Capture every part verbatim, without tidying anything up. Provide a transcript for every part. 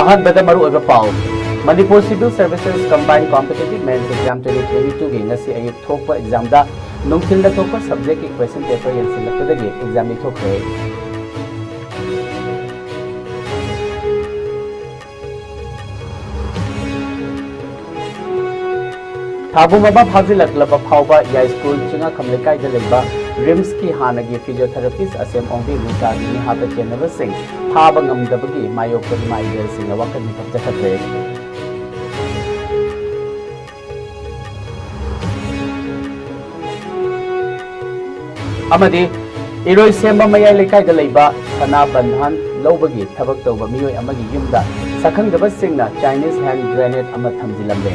ꯑꯍꯥꯟꯕꯗ ꯃꯔꯨꯑꯣꯏꯕ ꯄꯥꯎ꯫ Manipur Civil Services Combined Competitive Mains Exam twenty twenty-two ꯒꯤ ꯉꯁꯤ ꯑꯌꯨꯛ ꯊꯣꯛꯄ exam ꯗ ꯅꯨꯡꯊꯤꯜꯗ ꯊꯣꯛꯄ subject ꯀꯤ question paper ꯌꯦꯡꯁꯤꯜꯂꯛꯄꯗꯒꯤ exam ꯌꯩꯊꯣꯛꯈ꯭ꯔꯦ꯫ ꯊꯥꯕꯨꯝ ꯑꯃ ꯐꯥꯖꯤꯜꯂꯛꯂꯕ ꯐꯥꯎꯕ ꯌꯥꯏꯁ꯭ꯀꯨꯜ ꯆꯤꯡꯉꯥꯈꯝ ꯂꯩꯀꯥꯏꯗ ꯂꯩꯕ RIMS ꯀꯤ ꯍꯥꯟꯅꯒꯤ physiotherapist ꯑꯁꯦꯝ ꯑꯣꯡꯕꯤ ꯔꯤꯇꯥꯒꯤ ꯃꯤꯍꯥꯠꯇ ꯆꯦꯟꯅꯕꯁꯤꯡ ꯐꯥꯕ ꯉꯝꯗꯕꯒꯤ ꯃꯥꯌꯣꯛꯇ ꯏꯃꯥ ꯏꯕꯦꯜꯁꯤꯡꯅ ꯋꯥꯀꯠ ꯃꯤꯐꯝ ꯆꯠꯊꯈ꯭ꯔꯦ꯫ ꯑꯃꯗꯤ ꯏꯔꯣꯏꯁꯦꯝꯕ ꯃꯌꯥꯏ ꯂꯩꯀꯥꯏꯗ ꯂꯩꯕ ꯁꯅꯥ ꯕꯟꯙꯥꯟ ꯂꯧꯕꯒꯤ ꯊꯕꯛ ꯇꯧꯕ ꯃꯤꯑꯣꯏ ꯑꯃꯒꯤ ꯌꯨꯝꯗ ꯁꯛꯈꯪꯗꯕꯁꯤꯡꯅ Chinese hand grenade ꯑꯃ ꯊꯝꯖꯤꯜꯂꯝꯂꯦ꯫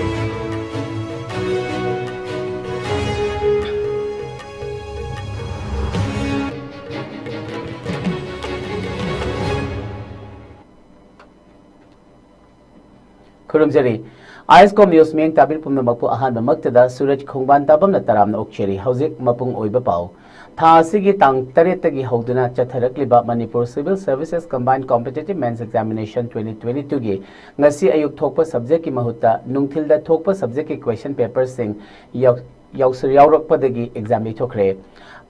ꯈꯨꯔꯨꯝꯖꯔꯤ꯫ ISCOM News ꯃꯤꯠꯌꯦꯡ ꯇꯥꯕꯤꯔꯤꯕ ꯄꯨꯝꯅꯃꯛꯄꯨ ꯑꯍꯥꯟꯕꯃꯛꯇꯗ ꯁꯨꯔꯖ ꯈꯣꯡꯕꯥꯟ ꯇꯥꯕꯝꯅ ꯇꯔꯥꯝꯅ ꯑꯣꯛꯆꯔꯤ꯫ ꯍꯧꯖꯤꯛ ꯃꯄꯨꯡ ꯑꯣꯏꯕ ꯄꯥꯎ꯫ ꯊꯥ ꯑꯁꯤꯒꯤ ꯇꯥꯡ ꯇꯔꯦꯠꯇꯒꯤ ꯍꯧꯗꯨꯅ ꯆꯠꯊꯔꯛꯂꯤꯕ Manipur Civil Services Combined Competitive Mains Examination twenty twenty-two ꯒꯤ ꯉꯁꯤ ꯑꯌꯨꯛ ꯊꯣꯛꯄ subject ꯀꯤ ꯃꯍꯨꯠꯇ ꯅꯨꯡꯊꯤꯜꯗ ꯊꯣꯛꯄ subject ꯀꯤ question paper ꯁꯤꯡ ꯌꯥꯎ-, ꯌꯥꯎꯁ-, ꯌꯥꯎꯔꯛꯄꯗꯒꯤ exam ꯌꯩꯊꯣꯛꯈ꯭ꯔꯦ꯫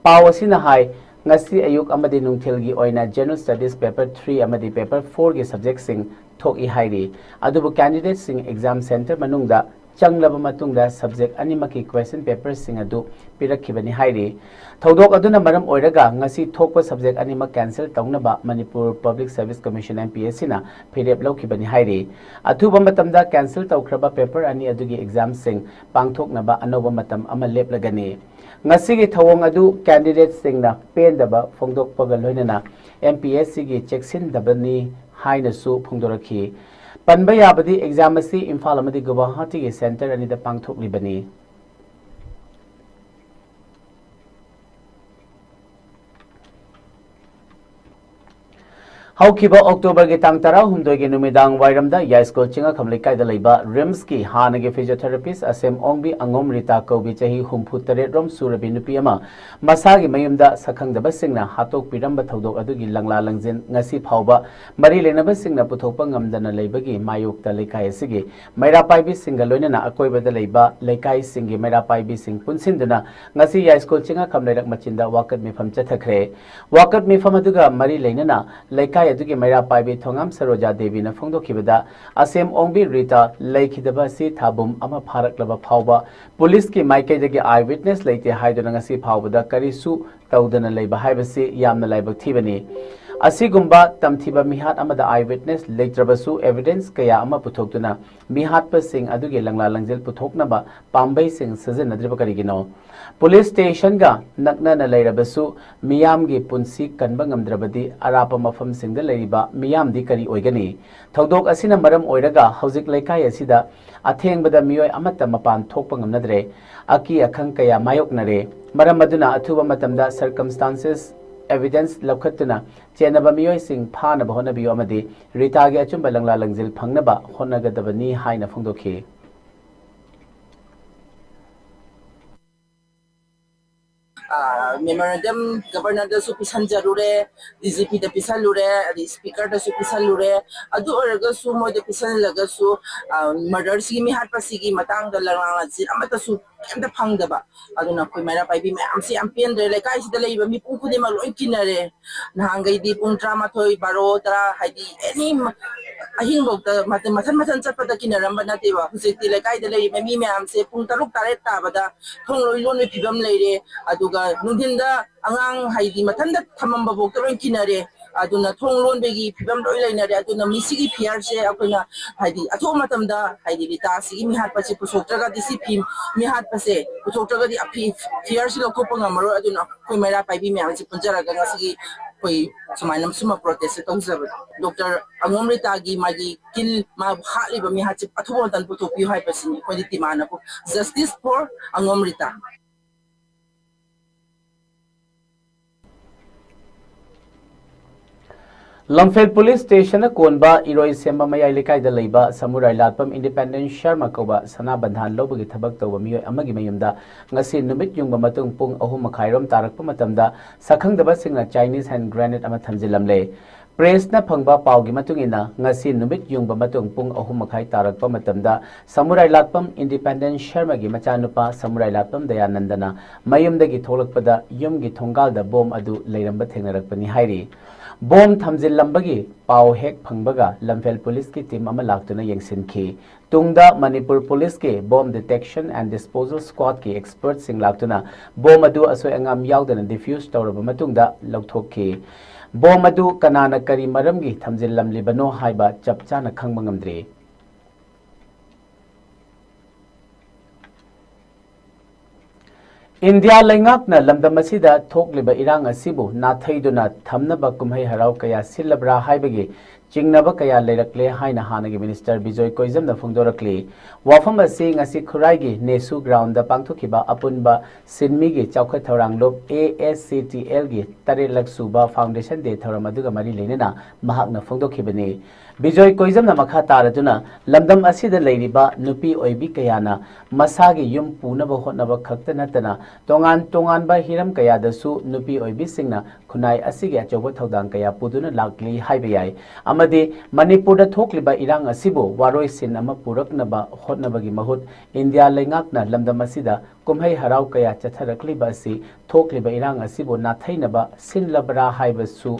ꯄꯥꯎ ꯑꯁꯤꯅ ꯍꯥꯏ, ꯉꯁꯤ ꯑꯌꯨꯛ ꯑꯃꯗꯤ ꯅꯨꯡꯊꯤꯜꯒꯤ ꯑꯣꯏꯅ General Studies paper three ꯑꯃꯗꯤ paper four ꯒꯤ subject ꯁꯤꯡ ꯊꯣꯛꯏ ꯍꯥꯏꯔꯤ꯫ ꯑꯗꯨꯕꯨ candidate ꯁꯤꯡ exam centre ꯃꯅꯨꯡꯗ ꯆꯪꯂꯕ ꯃꯇꯨꯡꯗ subject ꯑꯅꯤꯃꯛꯀꯤ question paper ꯁꯤꯡ ꯑꯗꯨ ꯄꯤꯔꯛꯈꯤꯕꯅꯤ ꯍꯥꯏꯔꯤ꯫ ꯊꯧꯗꯣꯛ ꯑꯗꯨꯅ ꯃꯔꯝ ꯑꯣꯏꯔꯒ ꯉꯁꯤ ꯊꯣꯛꯄ subject ꯑꯅꯤꯃꯛ cancel ꯇꯧꯅꯕ Manipur Public Service Commission, MPSC ꯅ ꯐꯤꯔꯦꯞ ꯂꯧꯈꯤꯕꯅꯤ ꯍꯥꯏꯔꯤ꯫ ꯑꯊꯨꯕ ꯃꯇꯝꯗ cancel ꯇꯧꯈ꯭ꯔꯕ paper ꯑꯅꯤ ꯑꯗꯨꯒꯤ exam ꯁꯤꯡ ꯄꯥꯡꯊꯣꯛꯅꯕ ꯑꯅꯧꯕ ꯃꯇꯝ ꯑꯃ ꯂꯦꯞꯂꯒꯅꯤ꯫ ꯉꯁꯤꯒꯤ ꯊꯧꯑꯣꯡ ꯑꯗꯨ candidate ꯁꯤꯡꯅ ꯄꯦꯟꯗꯕ ꯐꯣꯡꯗꯣꯛꯄꯒ ꯂꯣꯏꯅꯅ MPSC ꯒꯤ ꯆꯦꯛꯁꯤꯟꯗꯕꯅꯤ ꯍꯥꯏꯅꯁꯨ ꯐꯣꯡꯗꯣꯔꯛꯈꯤ꯫ ꯄꯟꯕ ꯌꯥꯕꯗꯤ exam ꯑꯁꯤ ꯏꯝꯐꯥꯜ ꯑꯃꯗꯤ ꯒꯨꯋꯥꯍꯥꯇꯤꯒꯤ centre ꯑꯅꯤꯗ ꯄꯥꯡꯊꯣꯛꯂꯤꯕꯅꯤ꯫ ꯍꯧꯈꯤꯕ ꯑꯣꯛꯇꯣꯕꯔꯒꯤ ꯇꯥꯡ ꯇꯔꯥꯍꯨꯝꯗꯣꯏꯒꯤ ꯅꯨꯃꯤꯗꯥꯡ ꯋꯥꯏꯔꯝꯗ ꯌꯥꯏꯁ꯭ꯀꯨꯜ ꯆꯤꯡꯉꯥꯈꯝ ꯂꯩꯀꯥꯏꯗ ꯂꯩꯕ ꯔꯤꯝꯁꯀꯤ ꯍꯥꯟꯅꯒꯤ ꯐꯤꯖꯤꯑꯣꯊꯦꯔꯥꯄꯤꯁ꯭ꯠ ꯑꯁꯦꯝ ꯑꯣꯡꯕꯤ ꯑꯉꯣꯝ ꯔꯤꯇꯥ ꯀꯧꯕꯤ ꯆꯍꯤ ꯍꯨꯝꯐꯨ ꯇꯔꯦꯠ ꯔꯣꯝ ꯁꯨꯔꯕꯤ ꯅꯨꯄꯤ ꯑꯃ ꯃꯁꯥꯒꯤ ꯃꯌꯨꯝꯗ ꯁꯛꯈꯪꯗꯕꯁꯤꯡꯅ ꯍꯥꯠꯇꯣꯛꯄꯤꯔꯝꯕ ꯊꯧꯗꯣꯛ ꯑꯗꯨꯒꯤ ꯂꯪꯂꯥ ꯂꯪꯖꯤꯟ ꯉꯁꯤ ꯐꯥꯎꯕ ꯃꯔꯤ ꯂꯩꯅꯕꯁꯤꯡꯅ ꯄꯨꯊꯣꯛꯄ ꯉꯝꯗꯅ ꯂꯩꯕꯒꯤ ꯃꯥꯌꯣꯛꯇ ꯂꯩꯀꯥꯏ ꯑꯁꯤꯒꯤ ꯃꯩꯔꯥ ꯄꯥꯏꯕꯤꯁꯤꯡꯒ ꯂꯣꯏꯅꯅ ꯑꯀꯣꯏꯕꯗ ꯂꯩꯕ ꯂꯩꯀꯥꯏꯁꯤꯡꯒꯤ ꯃꯩꯔꯥ ꯄꯥꯏꯕꯤꯁꯤꯡ ꯄꯨꯟꯁꯤꯟꯗꯨꯅ ꯉꯁꯤ ꯌꯥꯏꯁ꯭ꯀꯨꯜ ꯆꯤꯡꯉꯥꯈꯝ ꯂꯩꯔꯛ ꯃꯆꯤꯟꯗ ꯋꯥꯀꯠ ꯃꯤꯐꯝ ꯆꯠꯊꯈ꯭ꯔꯦ꯫ ꯋꯥꯀꯠ ꯃꯤꯐꯝ ꯑꯗꯨꯒ ꯃꯔꯤ ꯂꯩꯅꯅ ꯂꯩꯀꯥꯏ ꯑꯗꯨꯒꯤ ꯃꯩꯔꯥ ꯄꯥꯏꯕꯤ ꯊꯣꯉꯥꯝ ꯁꯔꯣꯖꯥ ꯗꯦꯕꯤꯅ ꯐꯣꯡꯗꯣꯛꯈꯤꯕꯗ, ꯑꯁꯦꯝ ꯑꯣꯡꯕꯤ ꯔꯤꯇꯥ ꯂꯩꯈꯤꯗꯕ ꯑꯁꯤ ꯊꯥ ꯄꯨꯝ ꯑꯃ ꯐꯥꯔꯛꯂꯕ ꯐꯥꯎꯕ ꯄꯨꯂꯤꯁꯀꯤ ꯃꯥꯏꯀꯩꯗꯒꯤ ꯑꯥꯏ ꯋꯤꯠꯅꯦꯁ ꯂꯩꯇꯦ ꯍꯥꯏꯗꯨꯅ ꯉꯁꯤ ꯐꯥꯎꯕꯗ ꯀꯔꯤꯁꯨ ꯇꯧꯗꯅ ꯂꯩꯕ ꯍꯥꯏꯕꯁꯤ ꯌꯥꯝꯅ ꯂꯥꯏꯕꯛ ꯊꯤꯕꯅꯤ꯫ ꯑꯁꯤꯒꯨꯝꯕ ꯇꯝꯊꯤꯕ ꯃꯤꯍꯥꯠ ꯑꯃꯗ ꯑꯥꯏ ꯋꯤꯠꯅꯦꯁ ꯂꯩꯇ꯭ꯔꯕꯁꯨ, ꯑꯦꯚꯤꯗꯦꯟꯁ ꯀꯌꯥ ꯑꯃ ꯄꯨꯊꯣꯛꯇꯨꯅ ꯃꯤꯍꯥꯠꯄꯁꯤꯡ ꯑꯗꯨꯒꯤ ꯂꯪꯂꯥ ꯂꯪꯖꯤꯜ ꯄꯨꯊꯣꯛꯅꯕ ꯄꯥꯝꯕꯩꯁꯤꯡ ꯁꯤꯖꯤꯟꯅꯗ꯭ꯔꯤꯕ ꯀꯔꯤꯒꯤꯅꯣ? ꯄꯨꯂꯤꯁ ꯁ꯭ꯇꯦꯁꯟꯒ ꯅꯛꯅꯅ ꯂꯩꯔꯕꯁꯨ, ꯃꯤꯌꯥꯝꯒꯤ ꯄꯨꯟꯁꯤ ꯀꯟꯕ ꯉꯝꯗ꯭ꯔꯕꯗꯤ ꯑꯔꯥꯞꯄ ꯃꯐꯝꯁꯤꯡꯗ ꯂꯩꯔꯤꯕ ꯃꯤꯌꯥꯝꯗꯤ ꯀꯔꯤ ꯑꯣꯏꯒꯅꯤ? ꯊꯧꯗꯣꯛ ꯑꯁꯤꯅ ꯃꯔꯝ ꯑꯣꯏꯔꯒ ꯍꯧꯖꯤꯛ ꯂꯩꯀꯥꯏ ꯑꯁꯤꯗ ꯑꯊꯦꯡꯕꯗ ꯃꯤꯑꯣꯏ ꯑꯃꯠꯇ ꯃꯄꯥꯟ ꯊꯣꯛꯄ ꯉꯝꯅꯗ꯭ꯔꯦ꯫ ꯑꯀꯤ ꯑꯈꯪ ꯀꯌꯥ ꯃꯥꯌꯣꯛꯅꯔꯦ꯫ ꯃꯔꯝ ꯑꯗꯨꯅ ꯑꯊꯨꯕ ꯃꯇꯝꯗ ꯁꯔꯀꯝꯁ꯭ꯇꯥꯟꯁꯦꯁ ꯑꯦꯚꯤꯗꯦꯟꯁ ꯂꯧꯈꯠꯇꯨꯅ ꯆꯦꯟꯅꯕ ꯃꯤꯑꯣꯏꯁꯤꯡ ꯐꯥꯅꯕ ꯍꯣꯠꯅꯕꯤꯌꯨ ꯑꯃꯗꯤ ꯔꯤꯇꯥꯒꯤ ꯑꯆꯨꯝꯕ ꯂꯪꯂꯥ ꯂꯪꯖꯤꯜ ꯐꯪꯅꯕ ꯍꯣꯠꯅꯒꯗꯕꯅꯤ ꯍꯥꯏꯅ ꯐꯣꯡꯗꯣꯛꯈꯤ꯫ ꯃꯦꯃꯣꯔꯦꯟꯗꯝ ꯒꯕꯔꯅꯔꯗꯁꯨ ꯄꯤꯁꯟꯖꯔꯨꯔꯦ, ꯗꯤ ꯖꯤ ꯄꯤꯗ ꯄꯤꯁꯜꯂꯨꯔꯦ, ꯑꯗꯩ ꯁ꯭ꯄꯤꯀꯔꯗꯁꯨ ꯄꯤꯁꯜꯂꯨꯔꯦ꯫ ꯑꯗꯨ ꯑꯣꯏꯔꯒꯁꯨ ꯃꯣꯏꯗ ꯄꯤꯁꯜꯂꯒꯁꯨ ꯃꯔꯗꯔꯁꯤꯒꯤ, ꯃꯤꯍꯥꯠꯄꯁꯤꯒꯤ ꯃꯇꯥꯡꯗ ꯂꯪꯂꯥ ꯂꯪꯖꯤꯜ ꯑꯃꯠꯇꯁꯨ ꯀꯩꯝꯇ ꯐꯪꯗꯕ꯫ ꯑꯗꯨꯅ ꯑꯩꯈꯣꯏ ꯃꯩꯔꯥ ꯄꯥꯏꯕꯤ ꯃꯌꯥꯝꯁꯦ ꯌꯥꯝ ꯄꯦꯟꯗ꯭ꯔꯦ꯫ ꯂꯩꯀꯥꯏꯁꯤꯗ ꯂꯩꯔꯤꯕ ꯃꯤꯄꯨꯝ ꯈꯨꯗꯤꯡꯃꯛ ꯂꯣꯏ ꯀꯤꯅꯔꯦ꯫ ꯅꯍꯥꯟꯈꯩꯗꯤ ꯄꯨꯡ ꯇꯔꯥꯃꯥꯊꯣꯏ, ꯕꯥꯔꯣ, ꯇꯔꯥ, ꯍꯥꯏꯗꯤ ꯑꯦꯅꯤ ꯑꯍꯤꯡꯐꯧꯗ ꯃꯊꯟ ꯃꯊꯟ ꯆꯠꯄꯗ ꯀꯤꯅꯔꯝꯕ ꯅꯠꯇꯦꯕ꯫ ꯍꯧꯖꯤꯛꯇꯤ ꯂꯩꯀꯥꯏꯗ ꯂꯩꯔꯤꯕ ꯃꯤ ꯃꯌꯥꯝꯁꯦ ꯄꯨꯡ ꯇꯔꯨꯛ ꯇꯔꯦꯠ ꯇꯥꯕꯗ ꯊꯣꯡ ꯂꯣꯏ ꯂꯣꯟꯕꯒꯤ ꯐꯤꯕꯝ ꯂꯩꯔꯦ꯫ ꯑꯗꯨꯒ ꯅꯨꯡꯊꯤꯟꯗ ꯑꯉꯥꯡ ꯍꯥꯏꯗꯤ ꯃꯊꯟꯇ ꯊꯝꯃꯝꯕ ꯐꯥꯎꯗ ꯂꯣꯏ ꯀꯤꯅꯔꯦ꯫ ꯑꯗꯨꯅ ꯊꯣꯡ ꯂꯣꯟꯕꯒꯤ ꯐꯤꯕꯝ ꯂꯣꯏ ꯂꯩꯅꯔꯦ꯫ ꯑꯗꯨꯅ ꯃꯤꯁꯤꯒꯤ ꯐꯤꯌꯔꯁꯦ ꯑꯩꯈꯣꯏꯅ ꯍꯥꯏꯗꯤ ꯑꯊꯨꯕ ꯃꯇꯝꯗ ꯍꯥꯏꯗꯤ ꯔꯤꯇꯥꯁꯤꯒꯤ ꯃꯤꯍꯥꯠꯄꯁꯦ ꯄꯨꯊꯣꯛꯇ꯭ꯔꯒꯗꯤ, ꯁꯤ ꯐꯤ ꯃꯤꯍꯥꯠꯄꯁꯦ ꯄꯨꯊꯣꯛꯇ꯭ꯔꯒꯗꯤ ꯐꯤꯌꯔꯁꯤ ꯂꯧꯊꯣꯛꯄ ꯉꯝꯃꯔꯣꯏ꯫ ꯑꯗꯨꯅ ꯑꯩꯈꯣꯏ ꯃꯩꯔꯥ ꯄꯥꯏꯕꯤ ꯃꯌꯥꯝꯁꯦ ꯄꯨꯟꯖꯔꯒ ꯉꯁꯤꯒꯤ ꯑꯩꯈꯣꯏ ꯁꯨꯃꯥꯏꯅ ꯁꯨꯝꯕ ꯄ꯭ꯔꯣꯇꯦꯁꯁꯦ ꯇꯧꯖꯕꯅꯤ꯫ ꯗꯣꯛꯇꯔ ꯑꯉꯣꯝ ꯔꯤꯇꯥꯒꯤ ꯃꯥꯒꯤ ꯀꯤꯜ, ꯃꯥꯕꯨ ꯍꯥꯠꯂꯤꯕ ꯃꯤꯍꯥꯠꯁꯦ ꯑꯊꯨꯕ ꯃꯇꯝꯗ ꯄꯨꯊꯣꯛꯄꯤꯌꯨ ꯍꯥꯏꯕꯁꯤꯅꯤ ꯑꯩꯈꯣꯏꯗꯤ ꯗꯤꯃꯥꯟ ꯑꯗꯨ꯫ Justice for ꯑꯉꯣꯝ ꯔꯤꯇꯥ꯫ ꯂꯝꯐꯦꯜ ꯄꯨꯂꯤꯁ ꯁ꯭ꯇꯦꯁꯟꯅ ꯀꯣꯟꯕ ꯏꯔꯣꯏꯁꯦꯝꯕ ꯃꯌꯥꯏ ꯂꯩꯀꯥꯏꯗ ꯂꯩꯕ ꯁꯃꯨꯔꯥꯏ ꯂꯥꯠꯄꯝ ꯏꯟꯗꯤꯄꯦꯟꯗꯦꯟ ꯁꯔꯃ ꯀꯧꯕ ꯁꯅꯥ ꯕꯟꯙꯥꯟ ꯂꯧꯕꯒꯤ ꯊꯕꯛ ꯇꯧꯕ ꯃꯤꯑꯣꯏ ꯑꯃꯒꯤ ꯃꯌꯨꯝꯗ ꯉꯁꯤ ꯅꯨꯃꯤꯠ ꯌꯨꯡꯕ ꯃꯇꯨꯡ ꯄꯨꯡ ꯑꯍꯨꯝ ꯃꯈꯥꯏꯔꯣꯝ ꯇꯥꯔꯛꯄ ꯃꯇꯝꯗ ꯁꯛꯈꯪꯗꯕꯁꯤꯡꯅ Chinese hand grenade ꯑꯃ ꯊꯝꯖꯤꯜꯂꯝꯂꯦ꯫ ꯄ꯭ꯔꯦꯁꯅ ꯐꯪꯕ ꯄꯥꯎꯒꯤ ꯃꯇꯨꯡ ꯏꯟꯅ, ꯉꯁꯤ ꯅꯨꯃꯤꯠ ꯌꯨꯡꯕ ꯃꯇꯨꯡ ꯄꯨꯡ ꯑꯍꯨꯝ ꯃꯈꯥꯏ ꯇꯥꯔꯛꯄ ꯃꯇꯝꯗ ꯁꯃꯨꯔꯥꯏ ꯂꯥꯠꯄꯝ ꯏꯟꯗꯤꯄꯦꯟꯗꯦꯟ ꯁꯔꯃꯒꯤ ꯃꯆꯥꯅꯨꯄꯥ ꯁꯃꯨꯔꯥꯏ ꯂꯥꯠꯄꯝ ꯗꯌꯥꯅꯟꯗꯅ ꯃꯌꯨꯝꯗꯒꯤ ꯊꯣꯛꯂꯛꯄꯗ ꯌꯨꯝꯒꯤ ꯊꯣꯡꯒꯥꯜꯗ ꯕꯣꯝ ꯑꯗꯨ ꯂꯩꯔꯝꯕ ꯊꯦꯡꯅꯔꯛꯄꯅꯤ ꯍꯥꯏꯔꯤ꯫ ꯕꯣꯝ ꯊꯝꯖꯤꯜꯂꯝꯕꯒꯤ ꯄꯥꯎ ꯍꯦꯛ ꯐꯪꯕꯒ ꯂꯝꯐꯦꯜ ꯄꯨꯂꯤꯁꯀꯤ ꯇꯤꯝ ꯑꯃ ꯂꯥꯛꯇꯨꯅ ꯌꯦꯡꯁꯤꯟꯈꯤ꯫ ꯇꯨꯡꯗ ꯃꯅꯤꯄꯨꯔ ꯄꯨꯂꯤꯁꯀꯤ Bomb Detection and Disposal Squadꯀꯤ expertꯁꯤꯡ ꯂꯥꯛꯇꯨꯅ ꯕꯣꯝ ꯑꯗꯨ ꯑꯁꯣꯏ ꯑꯉꯥꯝ ꯌꯥꯎꯗꯅ defuse ꯇꯧꯔꯕ ꯃꯇꯨꯡꯗ ꯂꯧꯊꯣꯛꯈꯤ꯫ ꯕꯣꯝ ꯑꯗꯨ ꯀꯅꯥꯅ ꯀꯔꯤ ꯃꯔꯝꯒꯤ ꯊꯝꯖꯤꯜꯂꯝꯂꯤꯕꯅꯣ ꯍꯥꯏꯕ ꯆꯞ ꯆꯥꯅ ꯈꯪꯕ ꯉꯝꯗ꯭ꯔꯤ꯫ ꯏꯟꯗꯤꯌꯥ ꯂꯩꯉꯥꯛꯅ ꯂꯝꯗꯝ ꯑꯁꯤꯗ ꯊꯣꯛꯂꯤꯕ ꯏꯔꯥꯡ ꯑꯁꯤꯕꯨ ꯅꯥꯊꯩꯗꯨꯅ ꯊꯝꯅꯕ ꯀꯨꯝꯍꯩ ꯍꯔꯥꯎ ꯀꯌꯥ ꯁꯤꯜꯂꯕ꯭ꯔꯥ ꯍꯥꯏꯕꯒꯤ ꯆꯤꯡꯅꯕ ꯀꯌꯥ ꯂꯩꯔꯛꯂꯦ ꯍꯥꯏꯅ ꯍꯥꯟꯅꯒꯤ ꯃꯤꯅꯤꯁꯇꯔ ꯕꯤꯖꯣꯏ ꯀꯣꯏꯖꯝꯅ ꯐꯣꯡꯗꯣꯔꯛꯂꯤ꯫ ꯋꯥꯐꯝ ꯑꯁꯤ ꯉꯁꯤ ꯈꯨꯔꯥꯏꯒꯤ ꯅꯦꯁꯨ ꯒ꯭ꯔꯥꯎꯟꯗ ꯄꯥꯡꯊꯣꯛꯈꯤꯕ ꯑꯄꯨꯟꯕ ꯁꯤꯟꯃꯤꯒꯤ ꯆꯥꯎꯈꯠ ꯊꯧꯔꯥꯡꯂꯨꯞ ASCTLꯒꯤ ꯇꯔꯦꯠꯂꯛ ꯁꯨꯕ Foundation Day ꯊꯧꯔꯝ ꯑꯗꯨꯒ ꯃꯔꯤ ꯂꯩꯅꯅ ꯃꯍꯥꯛꯅ ꯐꯣꯡꯗꯣꯛꯈꯤꯕꯅꯤ꯫ ꯕꯤꯖꯣꯏ ꯀꯣꯏꯖꯝꯅ ꯃꯈꯥ ꯇꯥꯔꯗꯨꯅ, ꯂꯝꯗꯝ ꯑꯁꯤꯗ ꯂꯩꯔꯤꯕ ꯅꯨꯄꯤ ꯑꯣꯏꯕꯤ ꯀꯌꯥꯅ ꯃꯁꯥꯒꯤ ꯌꯨꯝ ꯄꯨꯅꯕ ꯍꯣꯠꯅꯕ ꯈꯛꯇ ꯅꯠꯇꯅ ꯇꯣꯉꯥꯟ ꯇꯣꯉꯥꯟꯕ ꯍꯤꯔꯝ ꯀꯌꯥꯗꯁꯨ ꯅꯨꯄꯤ ꯑꯣꯏꯕꯤꯁꯤꯡꯅ ꯈꯨꯟꯅꯥꯏ ꯑꯁꯤꯒꯤ ꯑꯆꯧꯕ ꯊꯧꯗꯥꯡ ꯀꯌꯥ ꯄꯨꯗꯨꯅ ꯂꯥꯛꯂꯤ ꯍꯥꯏꯕ ꯌꯥꯏ꯫ ꯑꯃꯗꯤ ꯃꯅꯤꯄꯨꯔꯗ ꯊꯣꯛꯂꯤꯕ ꯏꯔꯥꯡ ꯑꯁꯤꯕꯨ ꯋꯥꯔꯣꯏꯁꯤꯟ ꯑꯃ ꯄꯨꯔꯛꯅꯕ ꯍꯣꯠꯅꯕꯒꯤ ꯃꯍꯨꯠ ꯏꯟꯗꯤꯌꯥ ꯂꯩꯉꯥꯛꯅ ꯂꯝꯗꯝ ꯑꯁꯤꯗ ꯀꯨꯝꯍꯩ ꯍꯔꯥꯎ ꯀꯌꯥ ꯆꯠꯊꯔꯛꯂꯤꯕ ꯑꯁꯤ ꯊꯣꯛꯂꯤꯕ ꯏꯔꯥꯡ ꯑꯁꯤꯕꯨ ꯅꯥꯊꯩꯅꯕ ꯁꯤꯜꯂꯕ꯭ꯔꯥ ꯍꯥꯏꯕꯁꯨ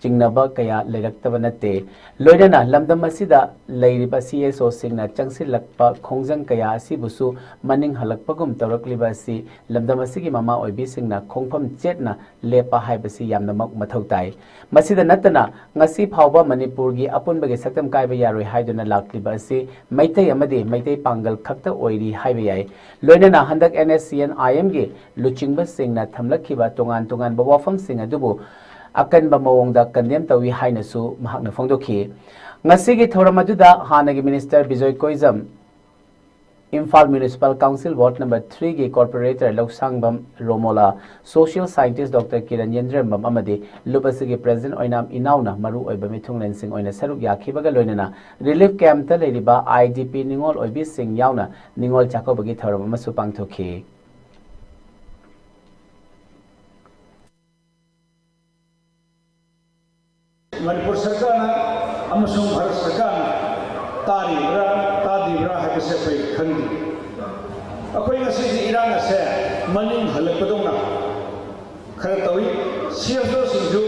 ꯆꯤꯡꯅꯕ ꯀꯌꯥ ꯂꯩꯔꯛꯇꯕ ꯅꯠꯇꯦ꯫ ꯂꯣꯏꯅꯅ ꯂꯝꯗꯝ ꯑꯁꯤꯗ ꯂꯩꯔꯤꯕ CSOꯁꯤꯡꯅ ꯆꯪꯁꯤꯜꯂꯛꯄ ꯈꯣꯡꯖꯪ ꯀꯌꯥ ꯑꯁꯤꯕꯨꯁꯨ ꯃꯅꯤꯡ ꯍꯜꯂꯛꯄꯒꯨꯝ ꯇꯧꯔꯛꯂꯤꯕ ꯑꯁꯤ ꯂꯝꯗꯝ ꯑꯁꯤꯒꯤ ꯃꯃꯥ ꯑꯣꯏꯕꯤꯁꯤꯡꯅ ꯈꯣꯡꯐꯝ ꯆꯦꯠꯅ ꯂꯦꯞꯄ ꯍꯥꯏꯕꯁꯤ ꯌꯥꯝꯅꯃꯛ ꯃꯊꯧ ꯇꯥꯏ꯫ ꯃꯁꯤꯗ ꯅꯠꯇꯅ ꯉꯁꯤ ꯐꯥꯎꯕ ꯃꯅꯤꯄꯨꯔꯒꯤ ꯑꯄꯨꯟꯕꯒꯤ ꯁꯛꯇꯝ ꯀꯥꯏꯕ ꯌꯥꯔꯣꯏ ꯍꯥꯏꯗꯨꯅ ꯂꯥꯛꯂꯤꯕ ꯑꯁꯤ ꯃꯩꯇꯩ ꯑꯃꯗꯤ ꯃꯩꯇꯩ ꯄꯥꯡꯒꯜ ꯈꯛꯇ ꯑꯣꯏꯔꯤ ꯍꯥꯏꯕ ꯌꯥꯏ꯫ ꯂꯣꯏꯅꯅ ꯍꯟꯗꯛ NSCN IMꯒꯤ ꯂꯨꯆꯤꯡꯕꯁꯤꯡꯅ ꯊꯝꯂꯛꯈꯤꯕ ꯇꯣꯉꯥꯟ ꯇꯣꯉꯥꯟꯕ ꯋꯥꯐꯝꯁꯤꯡ ꯑꯗꯨꯕꯨ ꯑꯀꯟꯕ ꯃꯑꯣꯡꯗ condemn ꯇꯧꯏ ꯍꯥꯏꯅꯁꯨ ꯃꯍꯥꯛꯅ ꯐꯣꯡꯗꯣꯛꯈꯤ꯫ ꯉꯁꯤꯒꯤ ꯊꯧꯔꯝ ꯑꯗꯨꯗ ꯍꯥꯟꯅꯒꯤ minister Bijoy Koijam, Imphal municipal council ward number ꯊ꯭ꯔꯤꯒꯤ corporator Loushangbam Romola, social scientist doctor Kiran Yendrembam ꯑꯃꯗꯤ ꯂꯨꯞ ꯑꯁꯤꯒꯤ ꯄ꯭ꯔꯦꯁꯤꯗꯦꯟꯠ ꯑꯣꯏꯅꯥꯝ ꯏꯅꯥꯎꯅ ꯃꯔꯨꯑꯣꯏꯕ ꯃꯤꯊꯨꯡꯂꯦꯟꯁꯤꯡ ꯑꯣꯏꯅ ꯁꯔꯨꯛ ꯌꯥꯈꯤꯕꯒ ꯂꯣꯏꯅꯅ ꯔꯤꯂꯤꯐ ꯀꯦꯝꯞꯇ ꯂꯩꯔꯤꯕ ꯑꯥꯏ ꯗꯤ ꯄꯤ ꯅꯤꯉꯣꯜ ꯑꯣꯏꯕꯤꯁꯤꯡ ꯌꯥꯎꯅ ꯅꯤꯉꯣꯜ ꯆꯥꯛꯀꯧꯕꯒꯤ ꯊꯧꯔꯝ ꯑꯃꯁꯨ ꯄꯥꯡꯊꯣꯛꯈꯤ꯫ ꯃꯅꯤꯄꯨꯔ ꯁꯔꯀꯥꯔꯅ ꯑꯃꯁꯨꯡ ꯚꯥꯔꯠ ꯁꯔꯀꯥꯔꯅ ꯇꯥꯔꯤꯕ꯭ꯔꯥ, ꯇꯥꯗ꯭ꯔꯤꯕ꯭ꯔꯥ ꯍꯥꯏꯕꯁꯦ ꯑꯩꯈꯣꯏ ꯈꯪꯗꯦ꯫ ꯑꯩꯈꯣꯏ ꯉꯁꯤꯗꯤ ꯏꯔꯥꯡ ꯑꯁꯦ ꯃꯅꯤꯡ ꯍꯜꯂꯛꯄꯗꯧꯅ ꯈꯔ ꯇꯧꯏ꯫ ꯁꯤ ꯑꯦꯐ ꯑꯣꯁꯤꯡꯁꯨ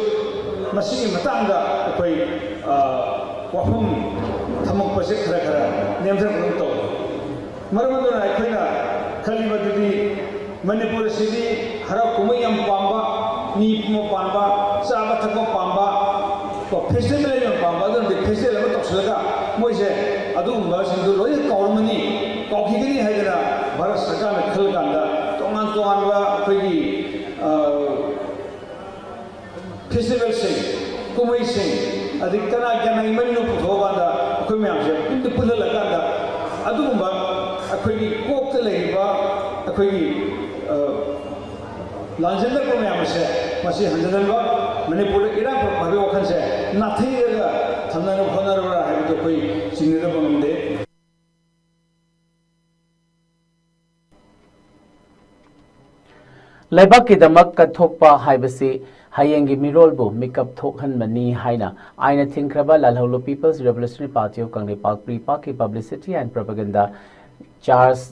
ꯃꯁꯤꯒꯤ ꯃꯇꯥꯡꯗ ꯑꯩꯈꯣꯏ, ꯑ, ꯋꯥꯐꯝ ꯊꯝꯃꯛꯄꯁꯦ ꯈꯔ ꯈꯔ ꯅꯦꯝꯊꯔꯛꯄꯗꯧꯅ ꯇꯧꯏ꯫ ꯃꯔꯝ ꯑꯗꯨꯅ ꯑꯩꯈꯣꯏꯅ ꯈꯜꯂꯤꯕꯗꯨꯗꯤ ꯃꯅꯤꯄꯨꯔ ꯑꯁꯤꯗꯤ ꯍꯔꯥꯎ ꯀꯨꯝꯍꯩ ꯌꯥꯝ ꯄꯥꯝꯕ, ꯃꯤ ꯄꯨꯝꯕ ꯄꯥꯝꯕ, ꯆꯥꯕ ꯊꯛꯄ ꯄꯥꯝꯕ, ꯀꯣ, ꯐꯦꯁꯇꯤꯚꯦꯜ ꯌꯥꯝ ꯄꯥꯝꯕ, ꯑꯗꯨꯅꯗꯤ ꯐꯦꯁꯇꯤꯚꯦꯜ ꯑꯃ ꯇꯧꯁꯤꯜꯂꯒ ꯃꯣꯏꯁꯦ ꯑꯗꯨꯒꯨꯝꯕꯁꯤꯡꯗꯨ ꯂꯣꯏꯅ ꯀꯥꯎꯔꯝꯃꯅꯤ, ꯀꯥꯎꯈꯤꯒꯅꯤ ꯍꯥꯏꯗꯅ ꯚꯥꯔꯠ ꯁꯔꯀꯥꯔꯅ ꯈꯜꯂꯀꯥꯟꯗ ꯇꯣꯉꯥꯟ ꯇꯣꯉꯥꯟꯕ ꯑꯩꯈꯣꯏꯒꯤ, ꯑ, ꯐꯦꯁꯇꯤꯚꯦꯜꯁꯤꯡ, ꯀꯨꯝꯍꯩꯁꯤꯡ, ꯑꯗꯩ ꯀꯅꯥ ꯀꯅꯥꯒꯤ ꯃꯃꯤꯡꯅꯣ ꯄꯨꯊꯣꯛꯑꯀꯥꯟꯗ ꯑꯩꯈꯣꯏ ꯃꯌꯥꯝꯁꯦ ꯄꯨꯟꯗ ꯄꯨꯜꯍꯜꯂꯀꯥꯟꯗ ꯑꯗꯨꯒꯨꯝꯕ ꯑꯩꯈꯣꯏꯒꯤ ꯀꯣꯛꯇ ꯂꯩꯔꯤꯕ ꯑꯩꯈꯣꯏꯒꯤ, ꯑ, ꯂꯥꯟꯖꯦꯟꯅꯔꯛꯄ ꯃꯌꯥꯝ ꯑꯁꯦ ꯃꯁꯤ ꯍꯟꯖꯤꯟꯍꯟꯕ, ꯃꯅꯤꯄꯨꯔꯗ ꯏꯔꯥꯡ ꯄꯨꯔꯛꯄ ꯍꯥꯏꯕꯒꯤ ꯋꯥꯈꯜꯁꯦ ꯅꯥꯊꯩꯔꯒ ꯊꯝꯅꯅꯕ ꯍꯣꯠꯅꯔꯕ꯭ꯔꯥ ꯍꯥꯏꯕꯗꯨ ꯑꯩꯈꯣꯏ ꯆꯤꯡꯅꯗꯕ ꯉꯝꯗꯦ꯫ ꯂꯩꯕꯥꯛꯀꯤꯗꯃꯛ ꯀꯠꯊꯣꯛꯄ ꯍꯥꯏꯕꯁꯤ ꯍꯌꯦꯡꯒꯤ ꯃꯤꯔꯣꯜꯕꯨ ꯃꯤꯀꯞ ꯊꯣꯛꯍꯟꯕꯅꯤ ꯍꯥꯏꯅ ꯑꯥꯏꯟꯅ ꯊꯤꯡꯈ꯭ꯔꯕ ꯂꯥꯜꯍꯧꯂꯨꯞ People's Revolutionary Party of Kangleipak, ꯄ꯭ꯔꯤꯄꯥꯛꯀꯤ publicity and propaganda charge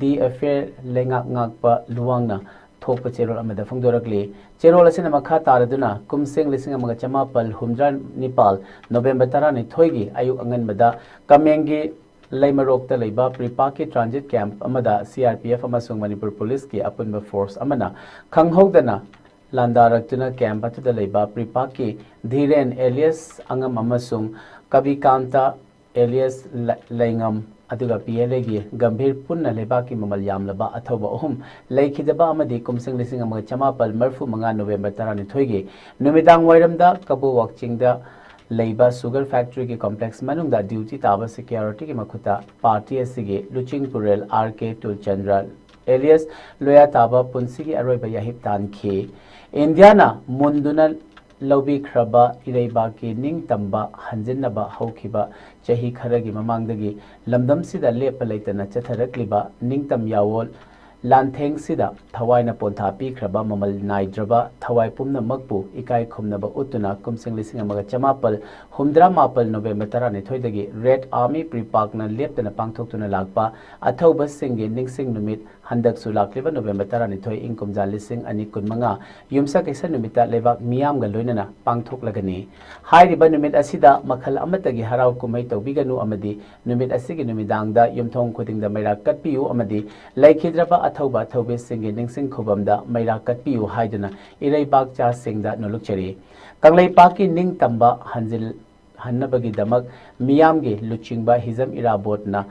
d'affaires Leingak Ngakpa ꯂꯨꯋꯥꯡꯅ ꯊꯣꯛꯄ ꯆꯦꯔꯣꯜ ꯑꯃꯗ ꯐꯣꯡꯗꯣꯔꯛꯂꯤ꯫ ꯆꯦꯔꯣꯜ ꯑꯁꯤꯅ ꯃꯈꯥ ꯇꯥꯔꯗꯨꯅ ꯀꯨꯝꯁꯦꯡ ꯂꯤꯁꯤꯡ ꯑꯃꯒ ꯆꯃꯥꯄꯜ ꯍꯨꯝꯗ꯭ꯔꯥ ꯅꯤꯄꯥꯜ ꯅꯣꯕꯦꯝꯕꯔ ꯇꯔꯥꯅꯤꯊꯣꯏꯒꯤ ꯑꯌꯨꯛ ꯑꯉꯟꯕꯗ ꯀꯃꯦꯡꯒꯤ ꯂꯩꯃꯔꯣꯛꯇ ꯂꯩꯕ ꯄ꯭ꯔꯤꯄꯥꯛꯀꯤ ꯇ꯭ꯔꯥꯟꯖꯤꯠ ꯀꯦꯝꯞ ꯑꯃꯗ ꯁꯤ ꯑꯥꯔ ꯄꯤ ꯑꯦꯐ ꯑꯃꯁꯨꯡ ꯃꯅꯤꯄꯨꯔ ꯄꯨꯂꯤꯁꯀꯤ ꯑꯄꯨꯟꯕ ꯐꯣꯔꯁ ꯑꯃꯅ ꯈꯪꯍꯧꯗꯅ ꯂꯥꯟꯗꯥꯔꯛꯇꯨꯅ ꯀꯦꯝꯞ ꯑꯗꯨꯗ ꯂꯩꯕ ꯄ꯭ꯔꯤꯄꯥꯛꯀꯤ ꯙꯤꯔꯦꯟ ꯑꯦꯂꯤꯌꯁ ꯑꯉꯝ ꯑꯃꯁꯨꯡ ꯀꯕꯤꯀꯥꯟꯇ ꯑꯦꯂꯤꯌꯁ ꯂ-, ꯂꯩꯉꯝ, ꯑꯗꯨꯒ ꯄꯤ ꯑꯦꯜ ꯑꯦꯒꯤ ꯒꯝꯚꯤꯔ ꯄꯨꯟꯅ ꯂꯩꯕꯥꯛꯀꯤ ꯃꯃꯜ ꯌꯥꯝꯂꯕ ꯑꯊꯧꯕ ꯑꯍꯨꯝ ꯂꯩꯈꯤꯗꯕ ꯑꯃꯗꯤ ꯀꯨꯝꯁꯪ ꯂꯤꯁꯤꯡ ꯑꯃꯒ ꯆꯃꯥꯄꯜ ꯃꯔꯤꯐꯨ ꯃꯉꯥ ꯅꯣꯕꯦꯝꯕꯔ ꯇꯔꯥꯅꯤꯊꯣꯏꯒꯤ ꯅꯨꯃꯤꯗꯥꯡ ꯋꯥꯏꯔꯝꯗ ꯀꯕꯣ ꯋꯥꯛꯆꯤꯡꯗ ꯂꯩꯕ sugar factory ꯒꯤ complex ꯃꯅꯨꯡꯗ duty ꯇꯥꯕ security ꯒꯤ ꯃꯈꯨꯠꯇ party ꯑꯁꯤꯒꯤ ꯂꯨꯆꯤꯡ ꯄꯨꯔꯦꯜ R K ꯇꯨꯜꯆꯟꯗ꯭ꯔ alias ꯂꯣꯌꯥ ꯇꯥꯕ ꯄꯨꯟꯁꯤꯒꯤ ꯑꯔꯣꯏꯕ ꯌꯥꯍꯤꯞ ꯇꯥꯟꯈꯤ꯫ ꯏꯟꯗꯤꯌꯥꯅ ꯃꯨꯟꯗꯨꯅ ꯂꯧꯕꯤꯈ꯭ꯔꯕ ꯏꯔꯩꯕꯥꯛꯀꯤ ꯅꯤꯡꯇꯝꯕ ꯍꯟꯖꯤꯟꯅꯕ ꯍꯧꯈꯤꯕ ꯆꯍꯤ ꯈꯔꯒꯤ ꯃꯃꯥꯡꯗꯒꯤ ꯂꯝꯗꯝꯁꯤꯗ ꯂꯦꯞꯄ ꯂꯩꯇꯅ ꯆꯠꯊꯔꯛꯂꯤꯕ ꯅꯤꯡꯇꯝ ꯌꯥꯋꯣꯜ ꯂꯥꯟꯊꯦꯡꯁꯤꯗ ꯊꯋꯥꯏꯅ ꯄꯣꯟꯊꯥ ꯄꯤꯈ꯭ꯔꯕ ꯃꯃꯜ ꯅꯥꯏꯗ꯭ꯔꯕ ꯊꯋꯥꯏ ꯄꯨꯝꯅꯃꯛꯄꯨ ꯏꯀꯥꯏ ꯈꯨꯝꯅꯕ ꯎꯠꯇꯨꯅ ꯀꯨꯝꯁꯤꯡ ꯂꯤꯁꯤꯡ ꯑꯃꯒ ꯆꯃꯥꯄꯜ ꯍꯨꯝꯗ꯭ꯔꯥ ꯃꯥꯄꯜ ꯅꯣꯕꯦꯝꯕꯔ ꯇꯔꯥꯅꯤꯊꯣꯏꯗꯒꯤ Red Army PREPAK ꯅ ꯂꯦꯞꯇꯅ ꯄꯥꯡꯊꯣꯛꯇꯨꯅ ꯂꯥꯛꯄ ꯑꯊꯧꯕꯁꯤꯡꯒꯤ ꯅꯤꯡꯁꯤꯡ ꯅꯨꯃꯤꯠ ꯍꯟꯗꯛꯁꯨ ꯂꯥꯛꯂꯤꯕ ꯅꯣꯕꯦꯝꯕꯔ ꯇꯔꯥꯅꯤꯊꯣꯏ, ꯏꯪ ꯀꯨꯝꯖꯥ ꯂꯤꯁꯤꯡ ꯑꯅꯤ ꯀꯨꯟꯃꯉꯥ ꯌꯨꯝꯁꯀꯩꯁ ꯅꯨꯃꯤꯠꯇ ꯂꯩꯕꯥꯛ ꯃꯤꯌꯥꯝꯒ ꯂꯣꯏꯅꯅ ꯄꯥꯡꯊꯣꯛꯂꯒꯅꯤ꯫ ꯍꯥꯏꯔꯤꯕ ꯅꯨꯃꯤꯠ ꯑꯁꯤꯗ ꯃꯈꯜ ꯑꯃꯠꯇꯒꯤ ꯍꯔꯥꯎ ꯀꯨꯝꯍꯩ ꯇꯧꯕꯤꯒꯅꯨ ꯑꯃꯗꯤ ꯅꯨꯃꯤꯠ ꯑꯁꯤꯒꯤ ꯅꯨꯃꯤꯗꯥꯡꯗ ꯌꯨꯝꯊꯣꯡ ꯈꯨꯗꯤꯡꯗ ꯃꯩꯔꯥ ꯀꯠꯄꯤꯌꯨ ꯑꯃꯗꯤ ꯂꯩꯈꯤꯗ꯭ꯔꯕ ꯑꯊꯧꯕ ꯑꯊꯧꯕꯤꯁꯤꯡꯒꯤ ꯅꯤꯡꯁꯤꯡ ꯈꯨꯕꯝꯗ ꯃꯩꯔꯥ ꯀꯠꯄꯤꯌꯨ ꯍꯥꯏꯗꯨꯅ ꯏꯔꯩꯕꯥꯛꯆꯥꯁꯤꯡꯗ ꯅꯣꯜꯂꯨꯛꯆꯔꯤ꯫ ꯀꯪꯂꯩꯄꯥꯛꯀꯤ ꯅꯤꯡꯇꯝꯕ ꯍꯟꯖꯤꯜ ꯍꯟꯅꯕꯒꯤꯗꯃꯛ ꯃꯤꯌꯥꯝꯒꯤ ꯂꯨꯆꯤꯡꯕ ꯍꯤꯖꯝ ꯏꯔꯥꯕꯣꯠꯅ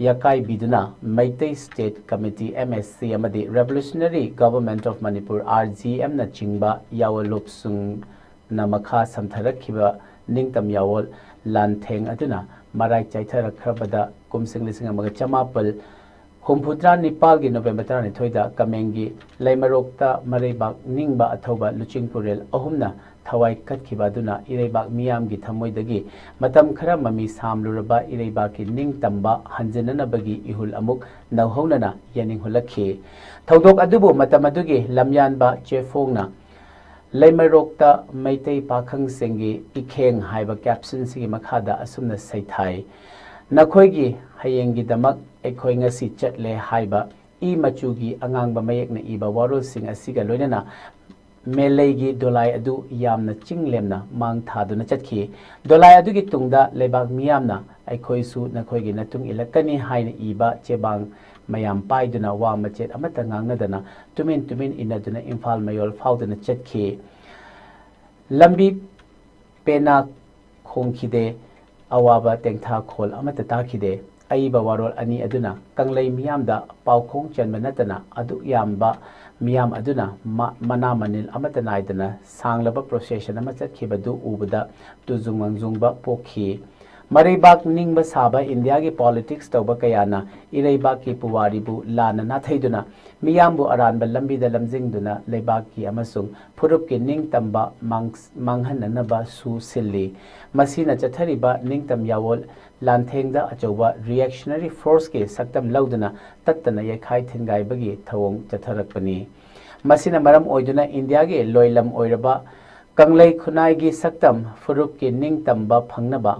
ꯌꯥꯀꯥꯏꯕꯤꯗꯨꯅ Meitei State Committee, M S C, ꯑꯃꯗꯤ Revolutionary Government of Manipur, R G M, ꯅꯆꯤꯡꯕ ꯌꯥꯑꯣꯟꯂꯨꯞꯁꯤꯡꯅ ꯃꯈꯥ ꯁꯝꯊꯔꯛꯈꯤꯕ ꯅꯤꯡꯇꯝ ꯌꯥꯋꯣꯜ ꯂꯥꯟꯊꯦꯡ ꯑꯗꯨꯅ ꯃꯔꯥꯏ ꯆꯥꯏꯊꯔꯛꯈ꯭ꯔꯕꯗ ꯀꯨꯝꯁꯤꯡ ꯂꯤꯁꯤꯡ ꯑꯃꯒ ꯆꯃꯥꯄꯜ ꯍꯨꯝꯐꯨꯇꯔꯥ ꯅꯤꯄꯥꯜꯒꯤ ꯅꯣꯕꯦꯝꯕꯔ ꯇꯔꯥꯅꯤꯊꯣꯏꯗ ꯀꯃꯦꯡꯒꯤ ꯂꯩꯃꯔꯣꯛꯇ ꯃꯔꯩꯕꯥꯛ ꯅꯤꯡꯕ ꯑꯊꯧꯕ ꯂꯨꯆꯤꯡ ꯄꯨꯔꯦꯜ ꯑꯍꯨꯝꯅ ꯊꯋꯥꯏ ꯀꯠꯈꯤꯕ ꯑꯗꯨꯅ ꯏꯔꯩꯕꯥꯛ ꯃꯤꯌꯥꯝꯒꯤ ꯊꯃꯣꯏꯗꯒꯤ ꯃꯇꯝ ꯈꯔ ꯃꯃꯤ ꯁꯥꯝꯂꯨꯔꯕ ꯏꯔꯩꯕꯥꯛꯀꯤ ꯅꯤꯡꯇꯝꯕ ꯍꯟꯖꯤꯟꯅꯅꯕꯒꯤ ꯏꯍꯨꯜ ꯑꯃꯨꯛ ꯅꯧꯍꯧꯅꯅ ꯌꯥꯅꯤꯡꯍꯨꯜꯂꯛꯈꯤ꯫ ꯊꯧꯗꯣꯛ ꯑꯗꯨꯕꯨ ꯃꯇꯝ ꯑꯗꯨꯒꯤ ꯂꯝꯌꯥꯟꯕ ꯆꯦꯐꯣꯡꯅ ꯂꯩꯃꯔꯣꯛꯇ ꯃꯩꯇꯩ ꯄꯥꯈꯪꯁꯤꯡꯒꯤ ꯏꯈꯦꯡ ꯍꯥꯏꯕ caption ꯁꯤꯒꯤ ꯃꯈꯥꯗ ꯑꯁꯨꯝꯅ ꯁꯩꯊꯥꯏ, ꯅꯈꯣꯏꯒꯤ ꯍꯌꯦꯡꯒꯤꯗꯃꯛ ꯑꯩꯈꯣꯏ ꯉꯁꯤ ꯆꯠꯂꯦ ꯍꯥꯏꯕ ꯏ ꯃꯆꯨꯒꯤ ꯑꯉꯥꯡꯕ ꯃꯌꯦꯛꯅ ꯏꯕ ꯋꯥꯔꯣꯜꯁꯤꯡ ꯑꯁꯤꯒ ꯂꯣꯏꯅꯅ ꯃꯦꯂꯩꯒꯤ ꯗꯣꯂꯥꯏ ꯑꯗꯨ ꯌꯥꯝꯅ ꯆꯤꯡ ꯂꯦꯝꯅ ꯃꯥꯡ ꯊꯥꯗꯨꯅ ꯆꯠꯈꯤ꯫ ꯗꯣꯂꯥꯏ ꯑꯗꯨꯒꯤ ꯇꯨꯡꯗ ꯂꯩꯕꯥꯛ ꯃꯤꯌꯥꯝꯅ ꯑꯩꯈꯣꯏꯁꯨ ꯅꯈꯣꯏꯒꯤ ꯅꯇꯨꯡ ꯏꯜꯂꯛꯀꯅꯤ ꯍꯥꯏꯅ ꯏꯕ ꯆꯦꯕꯥꯡ ꯃꯌꯥꯝ ꯄꯥꯏꯗꯨꯅ ꯋꯥ ꯃꯆꯦꯠ ꯑꯃꯠꯇ ꯉꯥꯡꯅꯗꯅ ꯇꯨꯃꯤꯟ ꯇꯨꯃꯤꯟ ꯏꯟꯅꯗꯨꯅ ꯏꯝꯐꯥꯜ ꯃꯌꯣꯜ ꯐꯥꯎꯗꯨꯅ ꯆꯠꯈꯤ꯫ ꯂꯝꯕꯤ ꯄꯦꯅꯥ ꯈꯣꯡꯈꯤꯗꯦ, ꯑꯋꯥꯕ ꯇꯦꯡꯊꯥ ꯈꯣꯜ ꯑꯃꯠꯇ ꯇꯥꯈꯤꯗꯦ꯫ ꯑꯏꯕ ꯋꯥꯔꯣꯜ ꯑꯅꯤ ꯑꯗꯨꯅ ꯀꯪꯂꯩ ꯃꯤꯌꯥꯝꯗ ꯄꯥꯎꯈꯣꯡ ꯆꯟꯕ ꯅꯠꯇꯅ ꯑꯗꯨꯛ ꯌꯥꯝꯕ ꯃꯤꯌꯥꯝ ꯑꯗꯨꯅ ꯃ-, ꯃꯅꯥ ꯃꯅꯤꯜ ꯑꯃꯠꯇ ꯅꯥꯏꯗꯅ ꯁꯥꯡꯂꯕ procession ꯑꯃ ꯆꯠꯈꯤꯕꯗꯨ ꯎꯕꯗ ꯇꯨꯖꯨꯡ ꯃꯪꯖꯨꯡꯕ ꯄꯣꯛꯈꯤ꯫ ꯃꯔꯩꯕꯥꯛ ꯅꯤꯡꯕ ꯁꯥꯕ ꯏꯟꯗꯤꯌꯥꯒꯤ politics ꯇꯧꯕ ꯀꯌꯥꯅ ꯏꯔꯩꯕꯥꯛꯀꯤ ꯄꯨꯋꯥꯔꯤꯕꯨ ꯂꯥꯟꯅ ꯅꯥꯊꯩꯗꯨꯅ ꯃꯤꯌꯥꯝꯕꯨ ꯑꯔꯥꯟꯕ ꯂꯝꯕꯤꯗ ꯂꯝꯖꯤꯡꯗꯨꯅ ꯂꯩꯕꯥꯛꯀꯤ ꯑꯃꯁꯨꯡ ꯐꯨꯔꯨꯞꯀꯤ ꯅꯤꯡꯇꯝꯕ ꯃꯥꯡ-, ꯃꯥꯡꯍꯟꯅꯅꯕ ꯁꯨ ꯁꯤꯜꯂꯤ꯫ ꯃꯁꯤꯅ ꯆꯠꯊꯔꯤꯕ ꯅꯤꯡꯇꯝ ꯌꯥꯋꯣꯜ ꯂꯥꯟꯊꯦꯡꯗ ꯑꯆꯧꯕ reactionary force ꯀꯤ ꯁꯛꯇꯝ ꯂꯧꯗꯨꯅ ꯇꯠꯇꯅ ꯌꯩꯈꯥꯏ ꯊꯤꯟꯒꯥꯏꯕꯒꯤ ꯊꯧꯑꯣꯡ ꯆꯠꯊꯔꯛꯄꯅꯤ꯫ ꯃꯁꯤꯅ ꯃꯔꯝ ꯑꯣꯏꯗꯨꯅ ꯏꯟꯗꯤꯌꯥꯒꯤ ꯂꯣꯏꯂꯝ ꯑꯣꯏꯔꯕ ꯀꯪꯂꯩ ꯈꯨꯟꯅꯥꯏꯒꯤ ꯁꯛꯇꯝ ꯐꯨꯔꯨꯞꯀꯤ ꯅꯤꯡꯇꯝꯕ ꯐꯪꯅꯕ,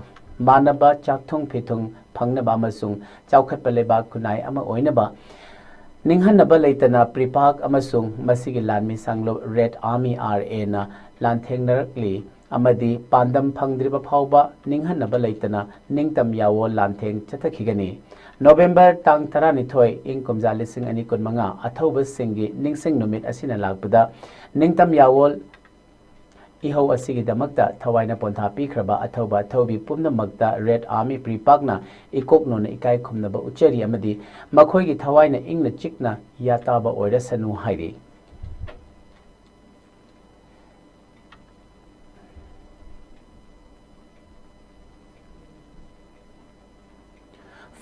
ꯃꯥꯟꯅꯕ ꯆꯥꯛꯊꯨꯡ ꯐꯤꯊꯨꯡ ꯐꯪꯅꯕ ꯑꯃꯁꯨꯡ ꯆꯥꯎꯈꯠꯄ ꯂꯩꯕꯥꯛ ꯈꯨꯟꯅꯥꯏ ꯑꯃ ꯑꯣꯏꯅꯕ ꯅꯤꯡꯍꯟꯅꯕ ꯂꯩꯇꯅ ꯄ꯭ꯔꯤꯄꯥꯛ ꯑꯃꯁꯨꯡ ꯃꯁꯤꯒꯤ ꯂꯥꯟꯃꯤ ꯁꯥꯡꯂꯨꯞ Red Army R A ꯅ ꯂꯥꯟꯊꯦꯡꯅꯔꯛꯂꯤ ꯑꯃꯗꯤ ꯄꯥꯟꯗꯝ ꯐꯪꯗ꯭ꯔꯤꯕ ꯐꯥꯎꯕ ꯅꯤꯡꯍꯟꯅꯕ ꯂꯩꯇꯅ ꯅꯤꯡꯇꯝ ꯌꯥꯋꯣꯜ ꯂꯥꯟꯊꯦꯡ ꯆꯠꯊꯈꯤꯒꯅꯤ꯫ ꯅꯣꯕꯦꯝꯕꯔ ꯇꯥꯡ ꯇꯔꯥꯅꯤꯊꯣꯏ, ꯏꯪ ꯀꯨꯝꯖꯥ ꯂꯤꯁꯤꯡ ꯑꯅꯤ ꯀꯨꯟꯃꯉꯥ, ꯑꯊꯧꯕꯁꯤꯡꯒꯤ ꯅꯤꯡꯁꯤꯡ ꯅꯨꯃꯤꯠ ꯑꯁꯤꯅ ꯂꯥꯛꯄꯗ ꯅꯤꯡꯇꯝ ꯌꯥꯋꯣꯜ ꯏꯍꯧ ꯑꯁꯤꯒꯤꯗꯃꯛꯇ ꯊꯋꯥꯏꯅ ꯄꯣꯟꯊꯥ ꯄꯤꯈ꯭ꯔꯕ ꯑꯊꯧꯕ ꯑꯊꯧꯕꯤ ꯄꯨꯝꯅꯃꯛꯇ Red Army ꯄ꯭ꯔꯤꯄꯥꯛꯅ ꯏꯀꯣꯛ ꯅꯣꯟꯅ ꯏꯀꯥꯏ ꯈꯨꯝꯅꯕ ꯎꯠꯆꯔꯤ ꯑꯃꯗꯤ ꯃꯈꯣꯏꯒꯤ ꯊꯋꯥꯏꯅ ꯏꯪꯅ ꯆꯤꯛꯅ ꯌꯥꯇꯥꯕ ꯑꯣꯏꯔꯁꯅꯨ ꯍꯥꯏꯔꯤ꯫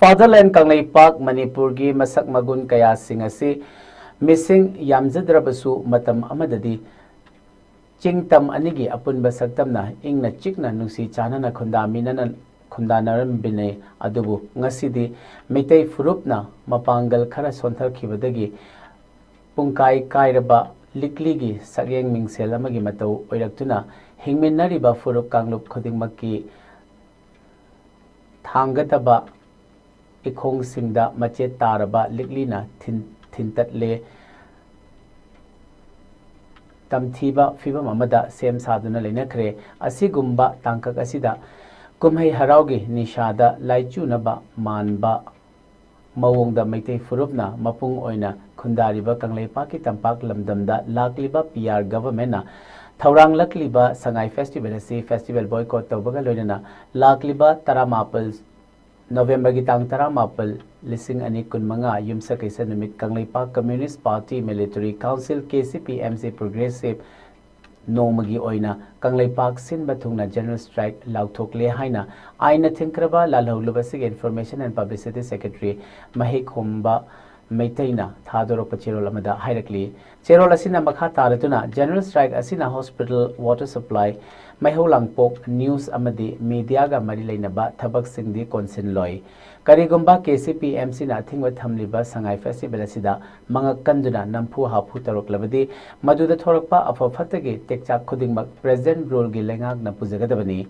Fatherland ꯀꯪꯂꯩꯄꯥꯛ ꯃꯅꯤꯄꯨꯔꯒꯤ ꯃꯁꯛ ꯃꯒꯨꯟ ꯀꯌꯥꯁꯤꯡ ꯑꯁꯤ ꯃꯤꯁꯤꯡ ꯌꯥꯝꯖꯗ꯭ꯔꯕꯁꯨ ꯃꯇꯝ ꯑꯃꯗꯗꯤ ꯆꯤꯡ ꯇꯝ ꯑꯅꯤꯒꯤ ꯑꯄꯨꯟꯕ ꯁꯛꯇꯝꯅ ꯏꯪꯅ ꯆꯤꯛꯅ ꯅꯨꯡꯁꯤ ꯆꯥꯟꯅꯅ ꯈꯨꯟꯗꯥꯃꯤꯟꯅꯅ ꯈꯨꯟꯗꯥꯅꯔꯝꯕꯅꯤ꯫ ꯑꯗꯨꯕꯨ ꯉꯁꯤꯗꯤ ꯃꯤꯇꯩ ꯐꯨꯔꯨꯞꯅ ꯃꯄꯥꯡꯒꯜ ꯈꯔ ꯁꯣꯟꯊꯈꯤꯕꯗꯒꯤ ꯄꯨꯡꯀꯥꯏ ꯀꯥꯏꯔꯕ ꯂꯤꯛꯂꯤꯒꯤ ꯁꯛꯌꯦꯡ ꯃꯤꯡꯁꯦꯜ ꯑꯃꯒꯤ ꯃꯇꯧ ꯑꯣꯏꯔꯛꯇꯨꯅ ꯍꯤꯡꯃꯤꯟꯅꯔꯤꯕ ꯐꯨꯔꯨꯞ ꯀꯥꯡꯂꯨꯞ ꯈꯨꯗꯤꯡꯃꯛꯀꯤ ꯊꯥꯡꯒꯗꯕ ꯏꯈꯣꯡꯁꯤꯡꯗ ꯃꯆꯦꯠ ꯇꯥꯔꯕ ꯂꯤꯛꯂꯤꯅ ꯊꯤꯟ-, ꯊꯤꯟꯇꯠꯂꯦ꯫ ꯇꯝꯊꯤꯕ ꯐꯤꯕꯝ ꯑꯃꯗ ꯁꯦꯝ ꯁꯥꯗꯨꯅ ꯂꯩꯅꯈ꯭ꯔꯦ꯫ ꯑꯁꯤꯒꯨꯝꯕ ꯇꯥꯡꯀꯛ ꯑꯁꯤꯗ ꯀꯨꯝꯍꯩ ꯍꯔꯥꯎꯒꯤ ꯅꯤꯁꯥꯗ ꯂꯥꯏꯆꯨꯅꯕ ꯃꯥꯟꯕ ꯃꯑꯣꯡꯗ ꯃꯩꯇꯩ ꯐꯨꯔꯨꯞꯅ ꯃꯄꯨꯡ ꯑꯣꯏꯅ ꯈꯨꯟꯗꯥꯔꯤꯕ ꯀꯪꯂꯩꯄꯥꯛꯀꯤ ꯇꯝꯄꯥꯛ ꯂꯝꯗꯝꯗ ꯂꯥꯛꯂꯤꯕ P R government ꯅ ꯊꯧꯔꯥꯡꯂꯛꯂꯤꯕ ꯁꯉꯥꯏ festival ꯑꯁꯤ festival boycott ꯇꯧꯕꯒ ꯂꯣꯏꯅꯅ ꯂꯥꯛꯂꯤꯕ ꯇꯔꯥꯃꯥꯄꯜ ꯅꯣꯕꯦꯝꯕꯔꯒꯤ ꯇꯥꯡ ꯇꯔꯥꯃꯥꯄꯜ, ꯂꯤꯁꯤꯡ ꯑꯅꯤ ꯀꯨꯟꯃꯉꯥ, ꯌꯨꯝꯁꯀꯩꯁ ꯅꯨꯃꯤꯠ Kangleipak Communist Party Military Council, K C P M C Progressive, ꯅꯣꯡꯃꯒꯤ ꯑꯣꯏꯅ ꯀꯪꯂꯩꯄꯥꯛ ꯁꯤꯟꯕ ꯊꯨꯡꯅ General Strike ꯂꯥꯎꯊꯣꯛꯂꯦ ꯍꯥꯏꯅ ꯑꯥꯏꯟꯅ ꯊꯤꯡꯈ꯭ꯔꯕ ꯂꯥꯜꯍꯧꯂꯨꯕ ꯑꯁꯤꯒꯤ Information and Publicity Secretary ꯃꯍꯦꯛ ꯈꯣꯝꯕ ꯃꯩꯇꯩꯅ ꯊꯥꯗꯣꯔꯛꯄ ꯆꯦꯔꯣꯜ ꯑꯃꯗ ꯍꯥꯏꯔꯛꯂꯤ꯫ ꯆꯦꯔꯣꯜ ꯑꯁꯤꯅ ꯃꯈꯥ ꯇꯥꯔꯗꯨꯅ, General Strike ꯑꯁꯤꯅ hospital, water supply, ꯃꯩꯍꯧ ꯂꯥꯡꯄꯣꯛ, news ꯑꯃꯗꯤ mediaꯒ ꯃꯔꯤ ꯂꯩꯅꯕ ꯊꯕꯛꯁꯤꯡꯗꯤ ꯀꯣꯟꯁꯤꯜꯂꯣꯏ꯫ ꯀꯔꯤꯒꯨꯝꯕ K C P M Cꯅ ꯑꯊꯤꯡꯕ ꯊꯝꯂꯤꯕ ꯁꯉꯥꯏ Festival ꯑꯁꯤꯗ ꯃꯉꯛ ꯀꯟꯗꯨꯅ ꯅꯝꯐꯨ ꯍꯥꯐꯨ ꯇꯧꯔꯛꯂꯕꯗꯤ, ꯃꯗꯨꯗ ꯊꯣꯔꯛꯄ ꯑꯐ ꯐꯠꯇꯒꯤ ꯇꯦꯛꯆꯥꯛ ꯈꯨꯗꯤꯡꯃꯛ Present Ruleꯒꯤ ꯂꯩꯉꯥꯛꯅ ꯄꯨꯖꯒꯗꯕꯅꯤ꯫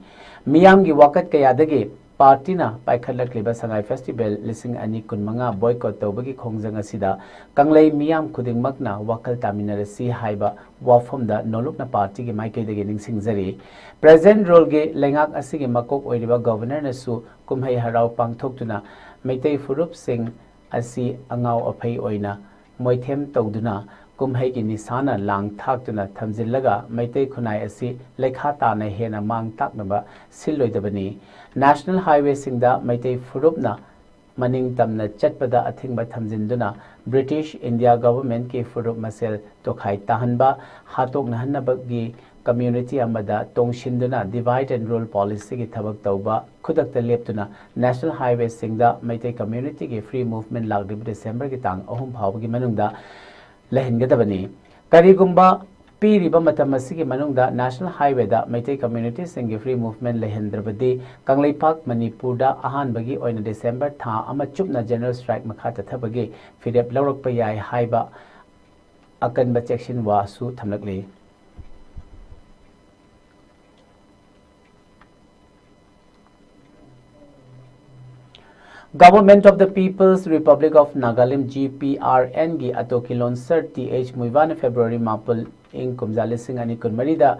ꯃꯤꯌꯥꯝꯒꯤ ꯋꯥꯀꯠ ꯀꯌꯥꯗꯒꯤ ꯄꯥꯔꯇꯤꯅ ꯄꯥꯏꯈꯠꯂꯛꯂꯤꯕ ꯁꯉꯥꯏ Festival ꯂꯤꯁꯤꯡ ꯑꯅꯤ ꯀꯨꯟꯃꯉꯥ boycott ꯇꯧꯕꯒꯤ ꯈꯣꯡꯖꯪ ꯑꯁꯤꯗ ꯀꯪꯂꯩ ꯃꯤꯌꯥꯝ ꯈꯨꯗꯤꯡꯃꯛꯅ ꯋꯥꯈꯜ ꯇꯥꯃꯤꯟꯅꯔꯁꯤ ꯍꯥꯏꯕ ꯋꯥꯐꯝꯗ ꯅꯣꯂꯨꯛꯅ ꯄꯥꯔꯇꯤꯒꯤ ꯃꯥꯏꯀꯩꯗꯒꯤ ꯅꯤꯡꯁꯤꯡꯖꯔꯤ꯫ Present Ruleꯒꯤ ꯂꯩꯉꯥꯛ ꯑꯁꯤꯒꯤ ꯃꯀꯣꯛ ꯑꯣꯏꯔꯤꯕ Governorꯅꯁꯨ ꯀꯨꯝꯍꯩ ꯍꯔꯥꯎ ꯄꯥꯡꯊꯣꯛꯇꯨꯅ ꯃꯩꯇꯩ ꯐꯨꯔꯨꯞꯁꯤꯡ ꯑꯁꯤ ꯑꯉꯥꯎ ꯑꯐꯩ ꯑꯣꯏꯅ ꯃꯣꯏꯊꯦꯝ ꯇꯧꯗꯨꯅ ꯀꯨꯝꯍꯩꯒꯤ ꯅꯤꯁꯥꯅ ꯂꯥꯡ ꯊꯥꯛꯇꯨꯅ ꯊꯝꯖꯤꯜꯂꯒ ꯃꯩꯇꯩ ꯈꯨꯟꯅꯥꯏ ꯑꯁꯤ ꯂꯩꯈꯥ ꯇꯥꯅ ꯍꯦꯟꯅ ꯃꯥꯡ ꯇꯥꯛꯅꯕ ꯁꯤꯜꯂꯣꯏꯗꯕꯅꯤ꯫ National Highwayꯁꯤꯡꯗ ꯃꯩꯇꯩ ꯐꯨꯔꯨꯞꯅ ꯃꯅꯤꯡ ꯇꯝꯅ ꯆꯠꯄꯗ ꯑꯊꯤꯡꯕ ꯊꯝꯖꯤꯟꯗꯨꯅ British India Governmentꯀꯤ ꯐꯨꯔꯨꯞ ꯃꯁꯦꯜ ꯇꯣꯈꯥꯏ ꯇꯥꯍꯟꯕ, ꯍꯥꯠꯇꯣꯛꯅꯍꯟꯅꯕꯒꯤ community ꯑꯃꯗ ꯇꯣꯡꯁꯤꯟꯗꯨꯅ divide and rule policyꯒꯤ ꯊꯕꯛ ꯇꯧꯕ, ꯈꯨꯗꯛꯇ ꯂꯦꯞꯇꯨꯅ National Highwayꯁꯤꯡꯗ ꯃꯩꯇꯩ communityꯒꯤ free movement ꯂꯥꯛꯂꯤꯕ Decemberꯒꯤ ꯇꯥꯡ ꯑꯍꯨꯝ ꯐꯥꯎꯕꯒꯤ ꯃꯅꯨꯡꯗ ꯂꯩꯍꯟꯒꯗꯕꯅꯤ꯫ ꯀꯔꯤꯒꯨꯝꯕ ꯄꯤꯔꯤꯕ ꯃꯇꯝ ꯑꯁꯤꯒꯤ ꯃꯅꯨꯡꯗ National Highwayꯗ Meitei communityꯁꯤꯡꯒꯤ free movement ꯂꯩꯍꯟꯗ꯭ꯔꯕꯗꯤ, Kangleipak ꯃꯅꯤꯄꯨꯔꯗ ꯑꯍꯥꯟꯕꯒꯤ ꯑꯣꯏꯅ December ꯊꯥ ꯑꯃ ꯆꯨꯞꯅ General Strike ꯃꯈꯥ ꯆꯠꯊꯕꯒꯤ ꯐꯤꯔꯦꯞ ꯂꯧꯔꯛꯄ ꯌꯥꯏ ꯍꯥꯏꯕ ꯑꯀꯟꯕ ꯆꯦꯛꯁꯤꯟ ꯋꯥꯁꯨ ꯊꯝꯂꯛꯂꯤ꯫ Government of the People's Republic of Nagalim, GPRNꯒꯤ ꯑꯇꯣꯀꯤ ꯂꯣꯟꯁꯔ ꯇꯤ ꯑꯩꯆ ꯃꯨꯏꯕꯥꯅ February ꯃꯥꯄꯜ, ꯏꯪ ꯀꯨꯝꯖꯥ ꯂꯤꯁꯤꯡ ꯑꯅꯤ ꯀꯨꯟꯃꯔꯤꯗ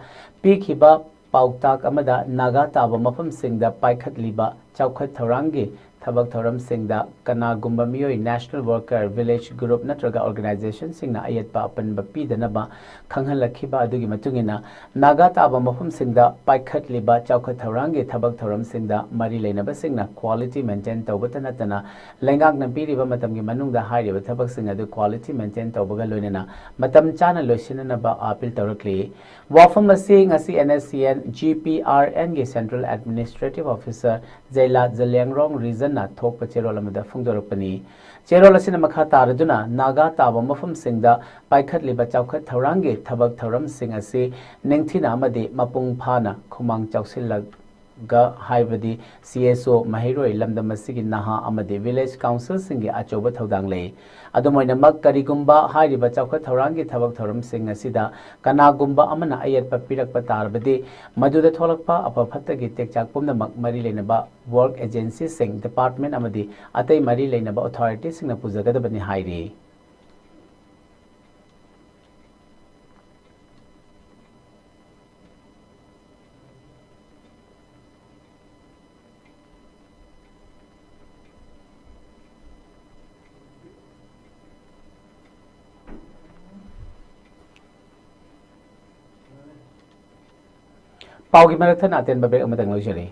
ꯄꯤꯈꯤꯕ ꯄꯥꯎꯇꯥꯛ ꯑꯃꯗ ꯅꯥꯒꯥ ꯇꯥꯕ ꯃꯐꯝꯁꯤꯡꯗ ꯄꯥꯏꯈꯠꯂꯤꯕ ꯆꯥꯎꯈꯠ ꯊꯧꯔꯥꯡꯒꯤ ꯊꯕꯛ ꯊꯧꯔꯝꯁꯤꯡꯗ ꯀꯅꯥꯒꯨꯝꯕ ꯃꯤꯑꯣꯏ, national worker, village group ꯅꯠꯇ꯭ꯔꯒ organization ꯁꯤꯡꯅ ꯑꯌꯦꯠꯄ ꯑꯄꯟꯕ ꯄꯤꯗꯅꯕ ꯈꯪꯍꯜꯂꯛꯈꯤꯕ ꯑꯗꯨꯒꯤ ꯃꯇꯨꯡ ꯏꯟꯅ, ꯅꯥꯒꯥ ꯇꯥꯕ ꯃꯐꯝꯁꯤꯡꯗ ꯄꯥꯏꯈꯠꯂꯤꯕ ꯆꯥꯎꯈꯠ ꯊꯧꯔꯥꯡꯒꯤ ꯊꯕꯛ ꯊꯧꯔꯝꯁꯤꯡꯗ ꯃꯔꯤ ꯂꯩꯅꯕꯁꯤꯡꯅ quality maintain ꯇꯧꯕꯇ ꯅꯠꯇꯅ, ꯂꯩꯉꯥꯛꯅ ꯄꯤꯔꯤꯕ ꯃꯇꯝꯒꯤ ꯃꯅꯨꯡꯗ ꯍꯥꯏꯔꯤꯕ ꯊꯕꯛꯁꯤꯡ ꯑꯗꯨ quality maintain ꯇꯧꯕꯒ ꯂꯣꯏꯅꯅ ꯃꯇꯝ ꯆꯥꯅ ꯂꯣꯏꯁꯤꯟꯅꯅꯕ appeal ꯇꯧꯔꯛꯂꯤ꯫ ꯋꯥꯐꯝ ꯑꯁꯤ ꯉꯁꯤ N S C N G P R N ꯒꯤ Central Administrative Officer ꯖꯩꯂꯥ ꯖꯂꯤꯌꯥꯡꯔꯣꯡ ꯔꯤꯖꯟꯅ ꯊꯣꯛꯄ ꯆꯦꯔꯣꯜ ꯑꯃꯗ ꯐꯣꯡꯗꯣꯔꯛꯄꯅꯤ꯫ ꯆꯦꯔꯣꯜ ꯑꯁꯤꯅ ꯃꯈꯥ ꯇꯥꯔꯗꯨꯅ, ꯅꯥꯒꯥ ꯇꯥꯕ ꯃꯐꯝꯁꯤꯡꯗ ꯄꯥꯏꯈꯠꯂꯤꯕ ꯆꯥꯎꯈꯠ ꯊꯧꯔꯥꯡꯒꯤ ꯊꯕꯛ ꯊꯧꯔꯝꯁꯤꯡ ꯑꯁꯤ ꯅꯤꯡꯊꯤꯅ ꯑꯃꯗꯤ ꯃꯄꯨꯡ ꯐꯥꯅ ꯈꯨꯃꯥꯡ ꯆꯥꯎꯁꯤꯜꯂꯒ, ꯍꯥꯏꯕꯗꯤ C S O, ꯃꯍꯩꯔꯣꯏ, ꯂꯝꯗꯝ ꯑꯁꯤꯒꯤ ꯅꯍꯥ ꯑꯃꯗꯤ village council ꯁꯤꯡꯒꯤ ꯑꯆꯧꯕ ꯊꯧꯗꯥꯡ ꯂꯩ꯫ ꯑꯗꯨꯝ ꯑꯣꯏꯅꯃꯛ, ꯀꯔꯤꯒꯨꯝꯕ ꯍꯥꯏꯔꯤꯕ ꯆꯥꯎꯈꯠ ꯊꯧꯔꯥꯡꯒꯤ ꯊꯕꯛ ꯊꯧꯔꯝꯁꯤꯡ ꯑꯁꯤꯗ ꯀꯅꯥꯒꯨꯝꯕ ꯑꯃꯅ ꯑꯌꯦꯠꯄ ꯄꯤꯔꯛꯄ ꯇꯥꯔꯕꯗꯤ, ꯃꯗꯨꯗ ꯊꯣꯛꯂꯛꯄ ꯑꯐ ꯐꯠꯇꯒꯤ ꯇꯦꯛꯆꯥꯛ ꯄꯨꯝꯅꯃꯛ ꯃꯔꯤ ꯂꯩꯅꯕ work agency ꯁꯤꯡ, department ꯑꯃꯗꯤ ꯑꯇꯩ ꯃꯔꯤ ꯂꯩꯅꯕ authority ꯁꯤꯡꯅ ꯄꯨꯖꯒꯗꯕꯅꯤ ꯍꯥꯏꯔꯤ꯫ ꯄꯥꯎꯒꯤ ꯃꯔꯛ ꯊꯠꯅ ꯑꯇꯦꯟꯕ break ꯑꯃꯇꯪ ꯂꯧꯖꯔꯤ꯫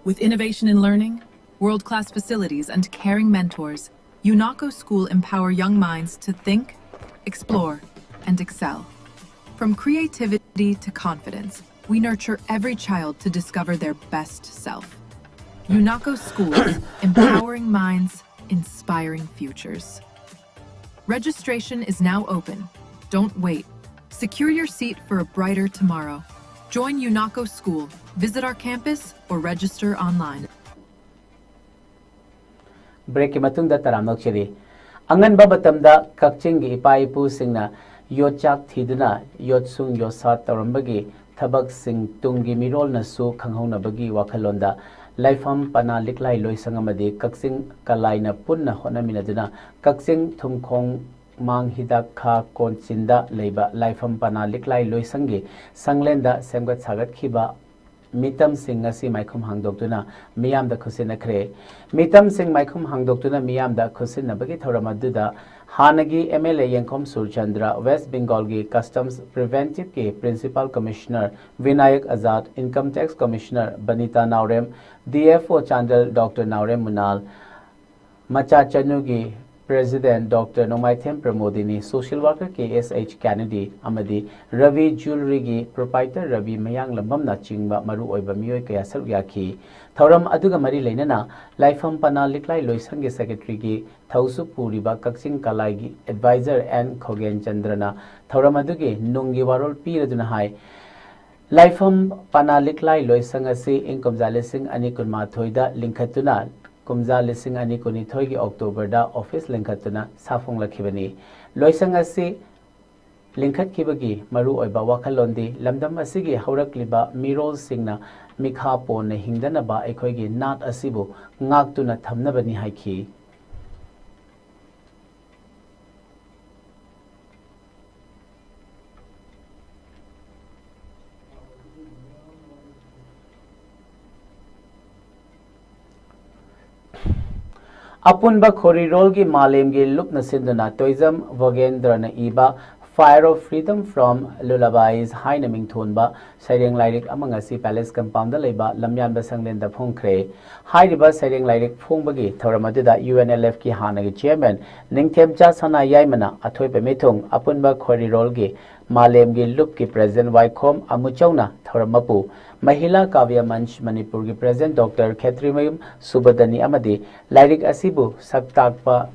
With innovation in learning, world-class facilities, and caring mentors, UNACO School empower young minds to think, explore, and excel. From creativity to confidence, we nurture every child to discover their best self. UNACO Schools, empowering minds, inspiring futures. Registration is now open. Don't wait. Secure your seat for a brighter tomorrow. Join UNACO School. Visit our campus or register online. Break ꯀꯤ ꯃꯇꯨꯡꯗ ꯇꯔꯥꯝꯅ ꯑꯣꯛꯆꯔꯤ꯫ ꯑꯉꯟꯕ ꯃꯇꯝꯗ ꯀꯛꯆꯤꯡꯒꯤ ꯏꯄꯥ ꯏꯄꯨꯁꯤꯡꯅ ꯌꯣꯠꯆꯥꯛ ꯊꯤꯗꯨꯅ ꯌꯣꯠꯁꯨꯡ ꯌꯣꯠꯁꯥ ꯇꯧꯔꯝꯕꯒꯤ ꯊꯕꯛꯁꯤꯡ ꯇꯨꯡꯒꯤ ꯃꯤꯔꯣꯜꯅꯁꯨ ꯈꯪꯍꯧꯅꯕꯒꯤ ꯋꯥꯈꯜꯂꯣꯟꯗ ꯂꯥꯏꯐꯝ ꯄꯅꯥ ꯂꯤꯛꯂꯥꯏ ꯂꯣꯏꯁꯪ ꯑꯃꯗꯤ ꯀꯛꯆꯤꯡ ꯀꯂꯥꯏꯅ ꯄꯨꯟꯅ ꯍꯣꯠꯅꯃꯤꯟꯅꯗꯨꯅ ꯀꯛꯆꯤꯡ ꯊꯨꯝꯈꯣꯡ ꯃꯥꯡ ꯍꯤꯗꯥꯛꯈꯥ ꯀꯣꯟꯆꯤꯟꯗ ꯂꯩꯕ ꯂꯥꯏꯐꯝ ꯄꯅꯥ ꯂꯤꯛꯂꯥꯏ ꯂꯣꯏꯁꯪꯒꯤ ꯁꯪꯂꯦꯟꯗ ꯁꯦꯝꯒꯠ ꯁꯥꯒꯠꯈꯤꯕ ꯃꯤꯇꯝꯁꯤꯡ ꯉꯁꯤ ꯃꯥꯏꯈꯨꯝ ꯍꯥꯡꯗꯣꯛꯇꯨꯅ ꯃꯤꯌꯥꯝꯗ ꯈꯨꯠꯁꯤꯟꯅꯈ꯭ꯔꯦ꯫ ꯃꯤꯇꯝꯁꯤꯡ ꯃꯥꯏꯈꯨꯝ ꯍꯥꯡꯗꯣꯛꯇꯨꯅ ꯃꯤꯌꯥꯝꯗ ꯈꯨꯠꯁꯤꯟꯅꯕꯒꯤ ꯊꯧꯔꯝ ꯑꯗꯨꯗ ꯍꯥꯟꯅꯒꯤ M L A ꯌꯦꯡꯈꯣꯝ ꯁꯨꯔꯆꯟꯗ꯭ꯔ, West Bengal ꯒꯤ Customs Preventive ꯀꯤ Principal Commissioner ꯕꯤꯅꯥꯌꯛ Azad, Income Tax Commissioner Banita ꯅꯥꯎꯔꯦꯝ, D F O Chandel Doctor ꯅꯥꯎꯔꯦꯝ ꯃꯨꯅꯥꯜ, ꯃꯆꯥ ꯆꯅꯨꯒꯤ President Doctor ꯅꯣꯡꯃꯥꯏꯊꯦꯝ Pramodini, Social Worker K S H ꯀꯦꯅꯦꯗꯤ ꯑꯃꯗꯤ ꯔꯕꯤ Jewellery ꯒꯤ Proprietor ꯔꯕꯤ ꯃꯌꯥꯡꯂꯝꯕꯝꯅꯆꯤꯡꯕ ꯃꯔꯨꯑꯣꯏꯕ ꯃꯤꯑꯣꯏ ꯀꯌꯥ ꯁꯔꯨꯛ ꯌꯥꯈꯤ꯫ ꯊꯧꯔꯝ ꯑꯗꯨꯒ ꯃꯔꯤ ꯂꯩꯅꯅ ꯂꯥꯏꯐꯝ ꯄꯅꯥ ꯂꯤꯛꯂꯥꯏ ꯂꯣꯏꯁꯪꯒꯤ Secretary ꯒꯤ ꯊꯧꯁꯨ ꯄꯨꯔꯤꯕ ꯀꯛꯆꯤꯡ ꯀꯂꯥꯏꯒꯤ Advisor N ꯈꯣꯒꯦꯟ ꯆꯟꯗ꯭ꯔꯅ ꯊꯧꯔꯝ ꯑꯗꯨꯒꯤ ꯅꯨꯡꯒꯤ ꯋꯥꯔꯣꯜ ꯄꯤꯔꯗꯨꯅ ꯍꯥꯏ, ꯂꯥꯏꯐꯝ ꯄꯅꯥ ꯂꯤꯛꯂꯥꯏ ꯂꯣꯏꯁꯪ ꯑꯁꯤ ꯏꯪ ꯀꯨꯝꯖꯥ ꯂꯤꯁꯤꯡ ꯑꯅꯤ ꯀꯨꯟꯃꯥꯊꯣꯏꯗ ꯂꯤꯡꯈꯠꯇꯨꯅ ꯀꯨꯝꯖꯥ ꯂꯤꯁꯤꯡ ꯑꯅꯤ ꯀꯨꯟꯅꯤꯊꯣꯏꯒꯤ October ꯗ office ꯂꯤꯡꯈꯠꯇꯨꯅ ꯁꯥꯐꯣꯡꯂꯛꯈꯤꯕꯅꯤ꯫ ꯂꯣꯏꯁꯪ ꯑꯁꯤ ꯂꯤꯡꯈꯠꯈꯤꯕꯒꯤ ꯃꯔꯨꯑꯣꯏꯕ ꯋꯥꯈꯜꯂꯣꯟꯗꯤ ꯂꯝꯗꯝ ꯑꯁꯤꯒꯤ ꯍꯧꯔꯛꯂꯤꯕ ꯃꯤꯔꯣꯜꯁꯤꯡꯅ ꯃꯤꯈꯥ ꯄꯣꯟꯅ ꯍꯤꯡꯗꯅꯕ ꯑꯩꯈꯣꯏꯒꯤ ꯅꯥꯠ ꯑꯁꯤꯕꯨ ꯉꯥꯛꯇꯨꯅ ꯊꯝꯅꯕꯅꯤ ꯍꯥꯏꯈꯤ꯫ ꯑꯄꯨꯟꯕ ꯈꯣꯔꯤꯔꯣꯜꯒꯤ ꯃꯥꯂꯦꯝꯒꯤ ꯂꯨꯞꯅ ꯁꯤꯟꯗꯨꯅ ꯇꯣꯏꯖꯝ ꯚꯣꯒꯦꯟꯗ꯭ꯔꯅ ꯏꯕ Fire of Freedom from Lullabies ꯍꯥꯏꯅ ꯃꯤꯡꯊꯣꯟꯕ ꯁꯩꯔꯦꯡ ꯂꯥꯏꯔꯤꯛ ꯑꯃ ꯉꯁꯤ Palace Compound ꯗ ꯂꯩꯕ ꯂꯝꯌꯥꯟꯕ ꯁꯪꯂꯦꯟꯗ ꯐꯣꯡꯈ꯭ꯔꯦ꯫ ꯍꯥꯏꯔꯤꯕ ꯁꯩꯔꯦꯡ ꯂꯥꯏꯔꯤꯛ ꯐꯣꯡꯕꯒꯤ ꯊꯧꯔꯝ ꯑꯗꯨꯗ U N L F ꯀꯤ ꯍꯥꯟꯅꯒꯤ Chairman ꯅꯤꯡꯊꯦꯝꯆꯥ ꯁꯅꯥ ꯌꯥꯏꯃꯅ ꯑꯊꯣꯏꯕ ꯃꯤꯊꯨꯡ, ꯑꯄꯨꯟꯕ ꯈꯣꯔꯤꯔꯣꯜꯒꯤ ꯃꯥꯂꯦꯝꯒꯤ ꯂꯨꯞꯀꯤ President ꯋꯥꯏꯈꯣꯝ ꯑꯃꯨꯆꯧꯅ ꯊꯧꯔꯝ ꯃꯄꯨ, ꯃꯍꯤꯂꯥ ꯀꯥꯕ꯭ꯌ ꯃꯟꯆ ꯃꯅꯤꯄꯨꯔꯒꯤ President Doctor ꯈꯦꯇ꯭ꯔꯤꯃꯌꯨꯝ ꯁꯨꯕꯗꯅꯤ ꯑꯃꯗꯤ ꯂꯥꯏꯔꯤꯛ ꯑꯁꯤꯕꯨ ꯁꯛ ꯇꯥꯛꯄ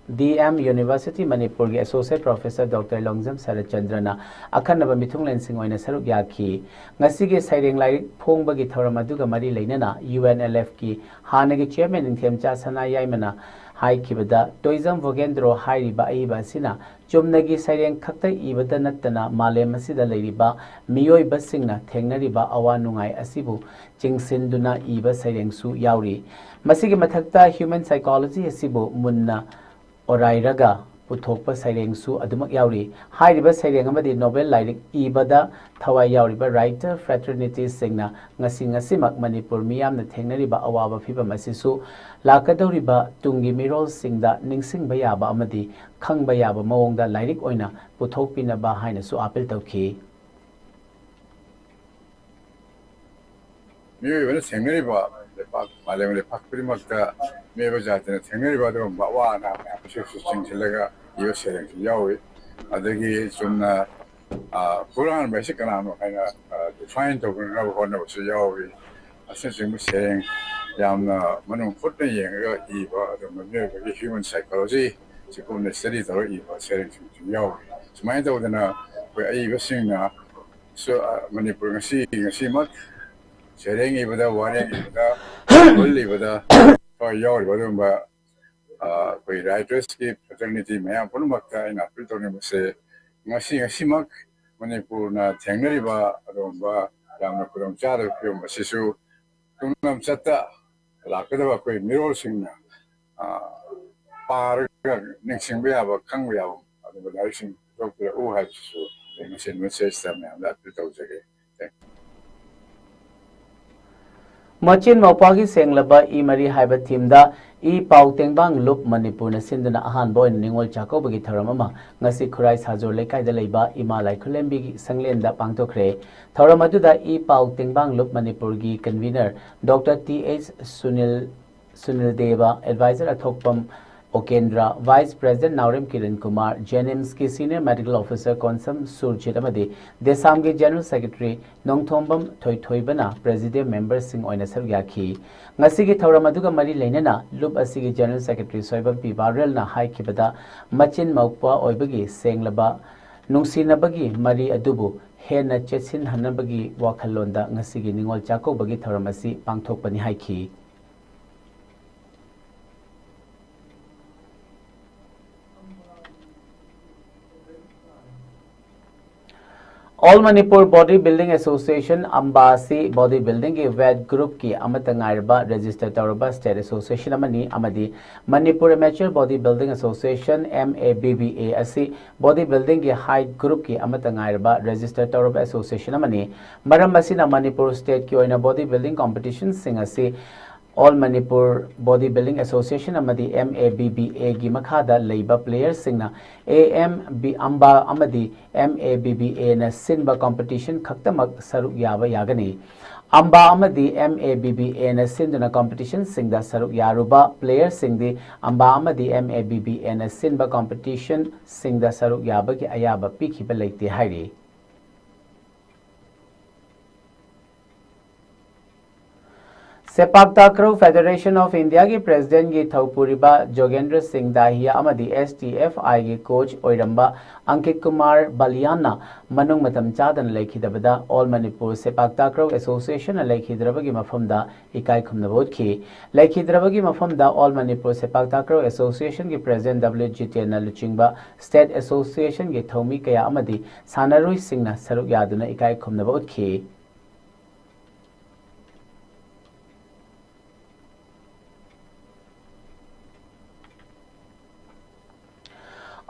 D M University ꯃꯅꯤꯄꯨꯔꯒꯤ Associate Professor Doctor ꯂꯣꯡꯖꯝ ꯁꯔꯠꯆꯟꯗ꯭ꯔꯅ ꯑꯈꯟꯅꯕ ꯃꯤꯊꯨꯡꯂꯦꯟꯁꯤꯡ ꯑꯣꯏꯅ ꯁꯔꯨꯛ ꯌꯥꯈꯤ꯫ ꯉꯁꯤꯒꯤ ꯁꯩꯔꯦꯡ ꯂꯥꯏꯔꯤꯛ ꯐꯣꯡꯕꯒꯤ ꯊꯧꯔꯝ ꯑꯗꯨꯒ ꯃꯔꯤ ꯂꯩꯅꯅ U N L F ꯀꯤ ꯍꯥꯟꯅꯒꯤ Chairman ꯅꯤꯡꯊꯦꯝꯆꯥ ꯁꯅꯥ ꯌꯥꯏꯃꯅ ꯍꯥꯏꯈꯤꯕꯗ, ꯇꯣꯏꯖꯝ ꯚꯣꯒꯦꯟꯗ꯭ꯔꯣ ꯍꯥꯏꯔꯤꯕ ꯑꯏꯕ ꯑꯁꯤꯅ ꯆꯨꯝꯅꯒꯤ ꯁꯩꯔꯦꯡ ꯈꯛꯇ ꯏꯕꯇ ꯅꯠꯇꯅ ꯃꯥꯂꯦꯝ ꯑꯁꯤꯗ ꯂꯩꯔꯤꯕ ꯃꯤꯑꯣꯏꯕꯁꯤꯡꯅ ꯊꯦꯡꯅꯔꯤꯕ ꯑꯋꯥ ꯅꯨꯡꯉꯥꯏ ꯑꯁꯤꯕꯨ ꯆꯤꯡꯁꯤꯟꯗꯨꯅ ꯏꯕ ꯁꯩꯔꯦꯡꯁꯨ ꯌꯥꯎꯔꯤ꯫ ꯃꯁꯤꯒꯤ ꯃꯊꯛꯇ human psychology ꯑꯁꯤꯕꯨ ꯃꯨꯟꯅ ꯑꯣꯔꯥꯏꯔꯒ ꯄꯨꯊꯣꯛꯄ ꯁꯩꯔꯦꯡꯁꯨ ꯑꯗꯨꯃꯛ ꯌꯥꯎꯔꯤ꯫ ꯍꯥꯏꯔꯤꯕ ꯁꯩꯔꯦꯡ ꯑꯃꯗꯤ ꯅꯣꯕꯦꯜ ꯂꯥꯏꯔꯤꯛ ꯏꯕꯗ ꯊꯋꯥꯏ ꯌꯥꯎꯔꯤꯕ writer fraternityꯁꯤꯡꯅ ꯉꯁꯤ ꯉꯁꯤꯃꯛ ꯃꯅꯤꯄꯨꯔ ꯃꯤꯌꯥꯝꯅ ꯊꯦꯡꯅꯔꯤꯕ ꯑꯋꯥꯕ ꯐꯤꯚꯝ ꯑꯁꯤꯁꯨ ꯂꯥꯛꯀꯗꯧꯔꯤꯕ ꯇꯨꯡꯒꯤ ꯃꯤꯔꯣꯜꯁꯤꯡꯗ ꯅꯤꯡꯁꯤꯡꯕ ꯌꯥꯕ ꯑꯃꯗꯤ ꯈꯪꯕ ꯌꯥꯕ ꯃꯑꯣꯡꯗ ꯂꯥꯏꯔꯤꯛ ꯑꯣꯏꯅ ꯄꯨꯊꯣꯛꯄꯤꯅꯕ ꯍꯥꯏꯅꯁꯨ ꯑꯥꯄꯤꯜ ꯇꯧꯈꯤ꯫ ꯃꯤꯑꯣꯏꯕꯅ ꯊꯦꯡꯅꯔꯤꯕ ꯂꯩꯄꯥꯛ, ꯃꯥꯂꯦꯝ ꯂꯩꯄꯥꯛ ꯈꯨꯗꯤꯡꯃꯛꯇ ꯃꯤꯑꯣꯏꯕ ꯖꯥꯇꯤꯅ ꯊꯦꯡꯅꯔꯤꯕ ꯑꯗꯨꯒꯨꯝꯕ ꯑꯋꯥ ꯑꯅꯥ ꯃꯌꯥꯝꯁꯤꯁꯨ ꯆꯤꯡꯁꯤꯜꯂꯒ ꯏꯕ ꯁꯩꯔꯦꯡꯁꯨ ꯌꯥꯎꯏ꯫ ꯑꯗꯒꯤ ꯆꯨꯝꯅ, ꯑ, ꯍꯨꯔꯥꯟꯕ ꯍꯥꯏꯁꯤ ꯀꯅꯥꯅꯣ ꯍꯥꯏꯅ, ꯑ, define ꯇꯧꯅꯅꯕ ꯍꯣꯠꯅꯕꯁꯨ ꯌꯥꯎꯏ꯫ ꯑꯁꯤꯅꯆꯤꯡꯕ ꯁꯩꯔꯦꯡ ꯌꯥꯝꯅ ꯃꯅꯨꯡ ꯍꯨꯠꯅ ꯌꯦꯡꯉꯒ ꯏꯕ ꯑꯗꯨꯒꯨꯝꯕ ꯃꯤꯑꯣꯏꯕꯒꯤ human psychology ꯁꯤ ꯀꯨꯞꯅ study ꯇꯧꯔꯒ ꯏꯕ ꯁꯩꯔꯦꯡꯁꯤꯡꯁꯨ ꯌꯥꯎꯏ꯫ ꯁꯨꯃꯥꯏꯅ ꯇꯧꯗꯅ ꯑꯩꯈꯣꯏ ꯑꯏꯕꯁꯤꯡꯅ ꯁꯨ-, ꯃꯅꯤꯄꯨꯔ ꯉꯁꯤ, ꯉꯁꯤꯃꯛ ꯁꯩꯔꯦꯡ ꯏꯕꯗ, ꯋꯥꯔꯦꯡ ꯏꯕꯗ, ꯅꯣꯕꯦꯜ ꯏꯕꯗ ꯊꯋꯥꯏ ꯌꯥꯎꯔꯤꯕ ꯑꯗꯨꯒꯨꯝꯕ, ꯑ, ꯑꯩꯈꯣꯏ writersꯀꯤ fraternity ꯃꯌꯥꯝ ꯄꯨꯝꯅꯃꯛꯇ ꯑꯩꯅ ꯑꯥꯄꯤꯜ ꯇꯧꯅꯤꯡꯕꯁꯦ, ꯉꯁꯤ, ꯉꯁꯤꯃꯛ ꯃꯅꯤꯄꯨꯔꯅ ꯊꯦꯡꯅꯔꯤꯕ ꯑꯗꯨꯒꯨꯝꯕ ꯌꯥꯝꯅ ꯈꯨꯗꯣꯡꯆꯥꯗꯕ ꯐꯤꯕꯝ ꯑꯁꯤꯁꯨ ꯇꯨꯡꯂꯝꯆꯠꯇ ꯂꯥꯛꯀꯗꯕ ꯑꯩꯈꯣꯏ ꯃꯤꯔꯣꯜꯁꯤꯡꯅ, ꯑ, ꯄꯥꯔꯒ ꯅꯤꯡꯁꯤꯡꯕ ꯌꯥꯕ, ꯈꯪꯕ ꯌꯥꯕ ꯑꯗꯨꯒꯨꯝꯕ ꯂꯥꯏꯔꯤꯛꯁꯤꯡ ꯄꯨꯊꯣꯛꯄꯤꯔꯛꯎ ꯍꯥꯏꯕꯁꯤꯁꯨ ꯑꯩ ꯃꯁꯤ messageꯇ ꯃꯌꯥꯝꯗ ꯑꯥꯄꯤꯜ ꯇꯧꯖꯒꯦ꯫ Thank you꯫ ꯃꯆꯤꯟ ꯃꯧꯄ꯭ꯋꯥꯒꯤ ꯁꯦꯡꯂꯕ ꯏ ꯃꯔꯤ ꯍꯥꯏꯕ themeꯗ ꯏ ꯄꯥꯎ ꯇꯦꯡꯕꯥꯡ ꯂꯨꯞ ꯃꯅꯤꯄꯨꯔꯅ ꯁꯤꯟꯗꯨꯅ ꯑꯍꯥꯟꯕ ꯑꯣꯏꯅ ꯅꯤꯉꯣꯜ ꯆꯥꯛꯀꯧꯕꯒꯤ ꯊꯧꯔꯝ ꯑꯃ ꯉꯁꯤ ꯈꯨꯔꯥꯏ ꯁꯥꯖꯣꯔ ꯂꯩꯀꯥꯏꯗ ꯂꯩꯕ ꯏꯃꯥ ꯂꯥꯏꯈꯨꯂꯦꯝꯕꯤꯒꯤ ꯁꯪꯂꯦꯟꯗ ꯄꯥꯡꯊꯣꯛꯈ꯭ꯔꯦ꯫ ꯊꯧꯔꯝ ꯑꯗꯨꯗ ꯏ ꯄꯥꯎ ꯇꯦꯡꯕꯥꯡ ꯂꯨꯞ ꯃꯅꯤꯄꯨꯔꯒꯤ convener doctor T H Sunil, Sunil Dev, advisor ꯑꯊꯣꯛꯄꯝ ꯑꯣꯀꯦꯟꯗ꯭ꯔ, vice president ꯅꯥꯎꯔꯦꯝ Kiran Kumar, JNIMSꯀꯤ senior medical officer Konsam Surjit ꯑꯃꯗꯤ DESAMꯒꯤ general secretary ꯅꯣꯡꯊꯣꯝꯕꯝ ꯊꯣꯏꯊꯣꯏꯕꯅ president memberꯁꯤꯡ ꯑꯣꯏꯅ ꯁꯔꯨꯛ ꯌꯥꯈꯤ꯫ ꯉꯁꯤꯒꯤ ꯊꯧꯔꯝ ꯑꯗꯨꯒ ꯃꯔꯤ ꯂꯩꯅꯅ ꯂꯨꯞ ꯑꯁꯤꯒꯤ general secretary ꯁꯣꯏꯕꯝꯄꯤ ꯕꯥꯔꯦꯜꯅ ꯍꯥꯏꯈꯤꯕꯗ, ꯃꯆꯤꯟ ꯃꯧꯄ꯭ꯋꯥ ꯑꯣꯏꯕꯒꯤ ꯁꯦꯡꯂꯕ ꯅꯨꯡꯁꯤꯅꯕꯒꯤ ꯃꯔꯤ ꯑꯗꯨꯕꯨ ꯍꯦꯟꯅ ꯆꯦꯠꯁꯤꯟꯍꯟꯅꯕꯒꯤ ꯋꯥꯈꯜꯂꯣꯟꯗ ꯉꯁꯤꯒꯤ ꯅꯤꯉꯣꯜ ꯆꯥꯛꯀꯧꯕꯒꯤ ꯊꯧꯔꯝ ꯑꯁꯤ ꯄꯥꯡꯊꯣꯛꯄꯅꯤ ꯍꯥꯏꯈꯤ꯫ All Manipur Body Building Association, ꯑꯝꯕꯥ ꯑꯁꯤ body buildingꯒꯤ weight groupꯀꯤ ꯑꯃꯠꯇ ꯉꯥꯏꯔꯕ register ꯇꯧꯔꯕ state association ꯑꯃꯅꯤ ꯑꯃꯗꯤ Manipur Amateur Body Building Association, M A B B A, ꯑꯁꯤ body buildingꯒꯤ height groupꯀꯤ ꯑꯃꯠꯇ ꯉꯥꯏꯔꯕ register ꯇꯧꯔꯕ association ꯑꯃꯅꯤ꯫ ꯃꯔꯝ ꯑꯁꯤꯅ ꯃꯅꯤꯄꯨꯔ stateꯀꯤ ꯑꯣꯏꯅ body building competitionsꯁꯤꯡ ꯑꯁꯤ All Manipur Body Building Association ꯑꯃꯗꯤ M A B B Aꯒꯤ ꯃꯈꯥꯗ ꯂꯩꯕ playerꯁꯤꯡꯅ A M B ꯑꯝꯕꯥ ꯑꯃꯗꯤ M A B B Aꯅ ꯁꯤꯟꯕ competition ꯈꯛꯇꯃꯛ ꯁꯔꯨꯛ ꯌꯥꯕ ꯌꯥꯒꯅꯤ꯫ ꯑꯝꯕꯥ ꯑꯃꯗꯤ M A B B Aꯅ ꯁꯤꯟꯗꯨꯅ competitionꯁꯤꯡꯗ ꯁꯔꯨꯛ ꯌꯥꯔꯨꯕ playerꯁꯤꯡꯗꯤ ꯑꯝꯕꯥ ꯑꯃꯗꯤ M A B B Aꯅ ꯁꯤꯟꯕ competitionꯁꯤꯡꯗ ꯁꯔꯨꯛ ꯌꯥꯕꯒꯤ ꯑꯌꯥꯕ ꯄꯤꯈꯤꯕ ꯂꯩꯇꯦ ꯍꯥꯏꯔꯤ꯫ ꯁꯦꯄꯥꯛ ꯇꯥꯀ꯭ꯔꯧ Federation of Indiaꯒꯤ presidentꯀꯤ ꯊꯧꯄꯨꯔꯤꯕ ꯖꯣꯒꯦꯟꯗ꯭ꯔ ꯁꯤꯡ ꯗꯥꯍꯤꯌꯥ ꯑꯃꯗꯤ S T F Iꯒꯤ coach ꯑꯣꯏꯔꯝꯕ ꯑꯪꯀꯤꯠ ꯀꯨꯃꯥꯔ ꯕꯥꯂꯤꯌꯥꯟꯅ ꯃꯅꯨꯡ ꯃꯇꯝ ꯆꯥꯗꯅ ꯂꯩꯈꯤꯗꯕꯗ All Manipur ꯁꯦꯄꯥꯛ ꯇꯥꯀ꯭ꯔꯧ Associationꯅ ꯂꯩꯈꯤꯗ꯭ꯔꯕꯒꯤ ꯃꯐꯝꯗ ꯏꯀꯥꯏ ꯈꯨꯝꯅꯕ ꯎꯠꯈꯤ꯫ ꯂꯩꯈꯤꯗ꯭ꯔꯕꯒꯤ ꯃꯐꯝꯗ All Manipur ꯁꯦꯄꯥꯛ ꯇꯥꯀ꯭ꯔꯧ Associationꯒꯤ president W ꯖꯤꯇꯦꯟꯅ ꯂꯨꯆꯤꯡꯕ state associationꯒꯤ ꯊꯧꯃꯤ ꯀꯌꯥ ꯑꯃꯗꯤ ꯁꯥꯟꯅꯔꯣꯏꯁꯤꯡꯅ ꯁꯔꯨꯛ ꯌꯥꯗꯨꯅ ꯏꯀꯥꯏ ꯈꯨꯝꯅꯕ ꯎꯠꯈꯤ꯫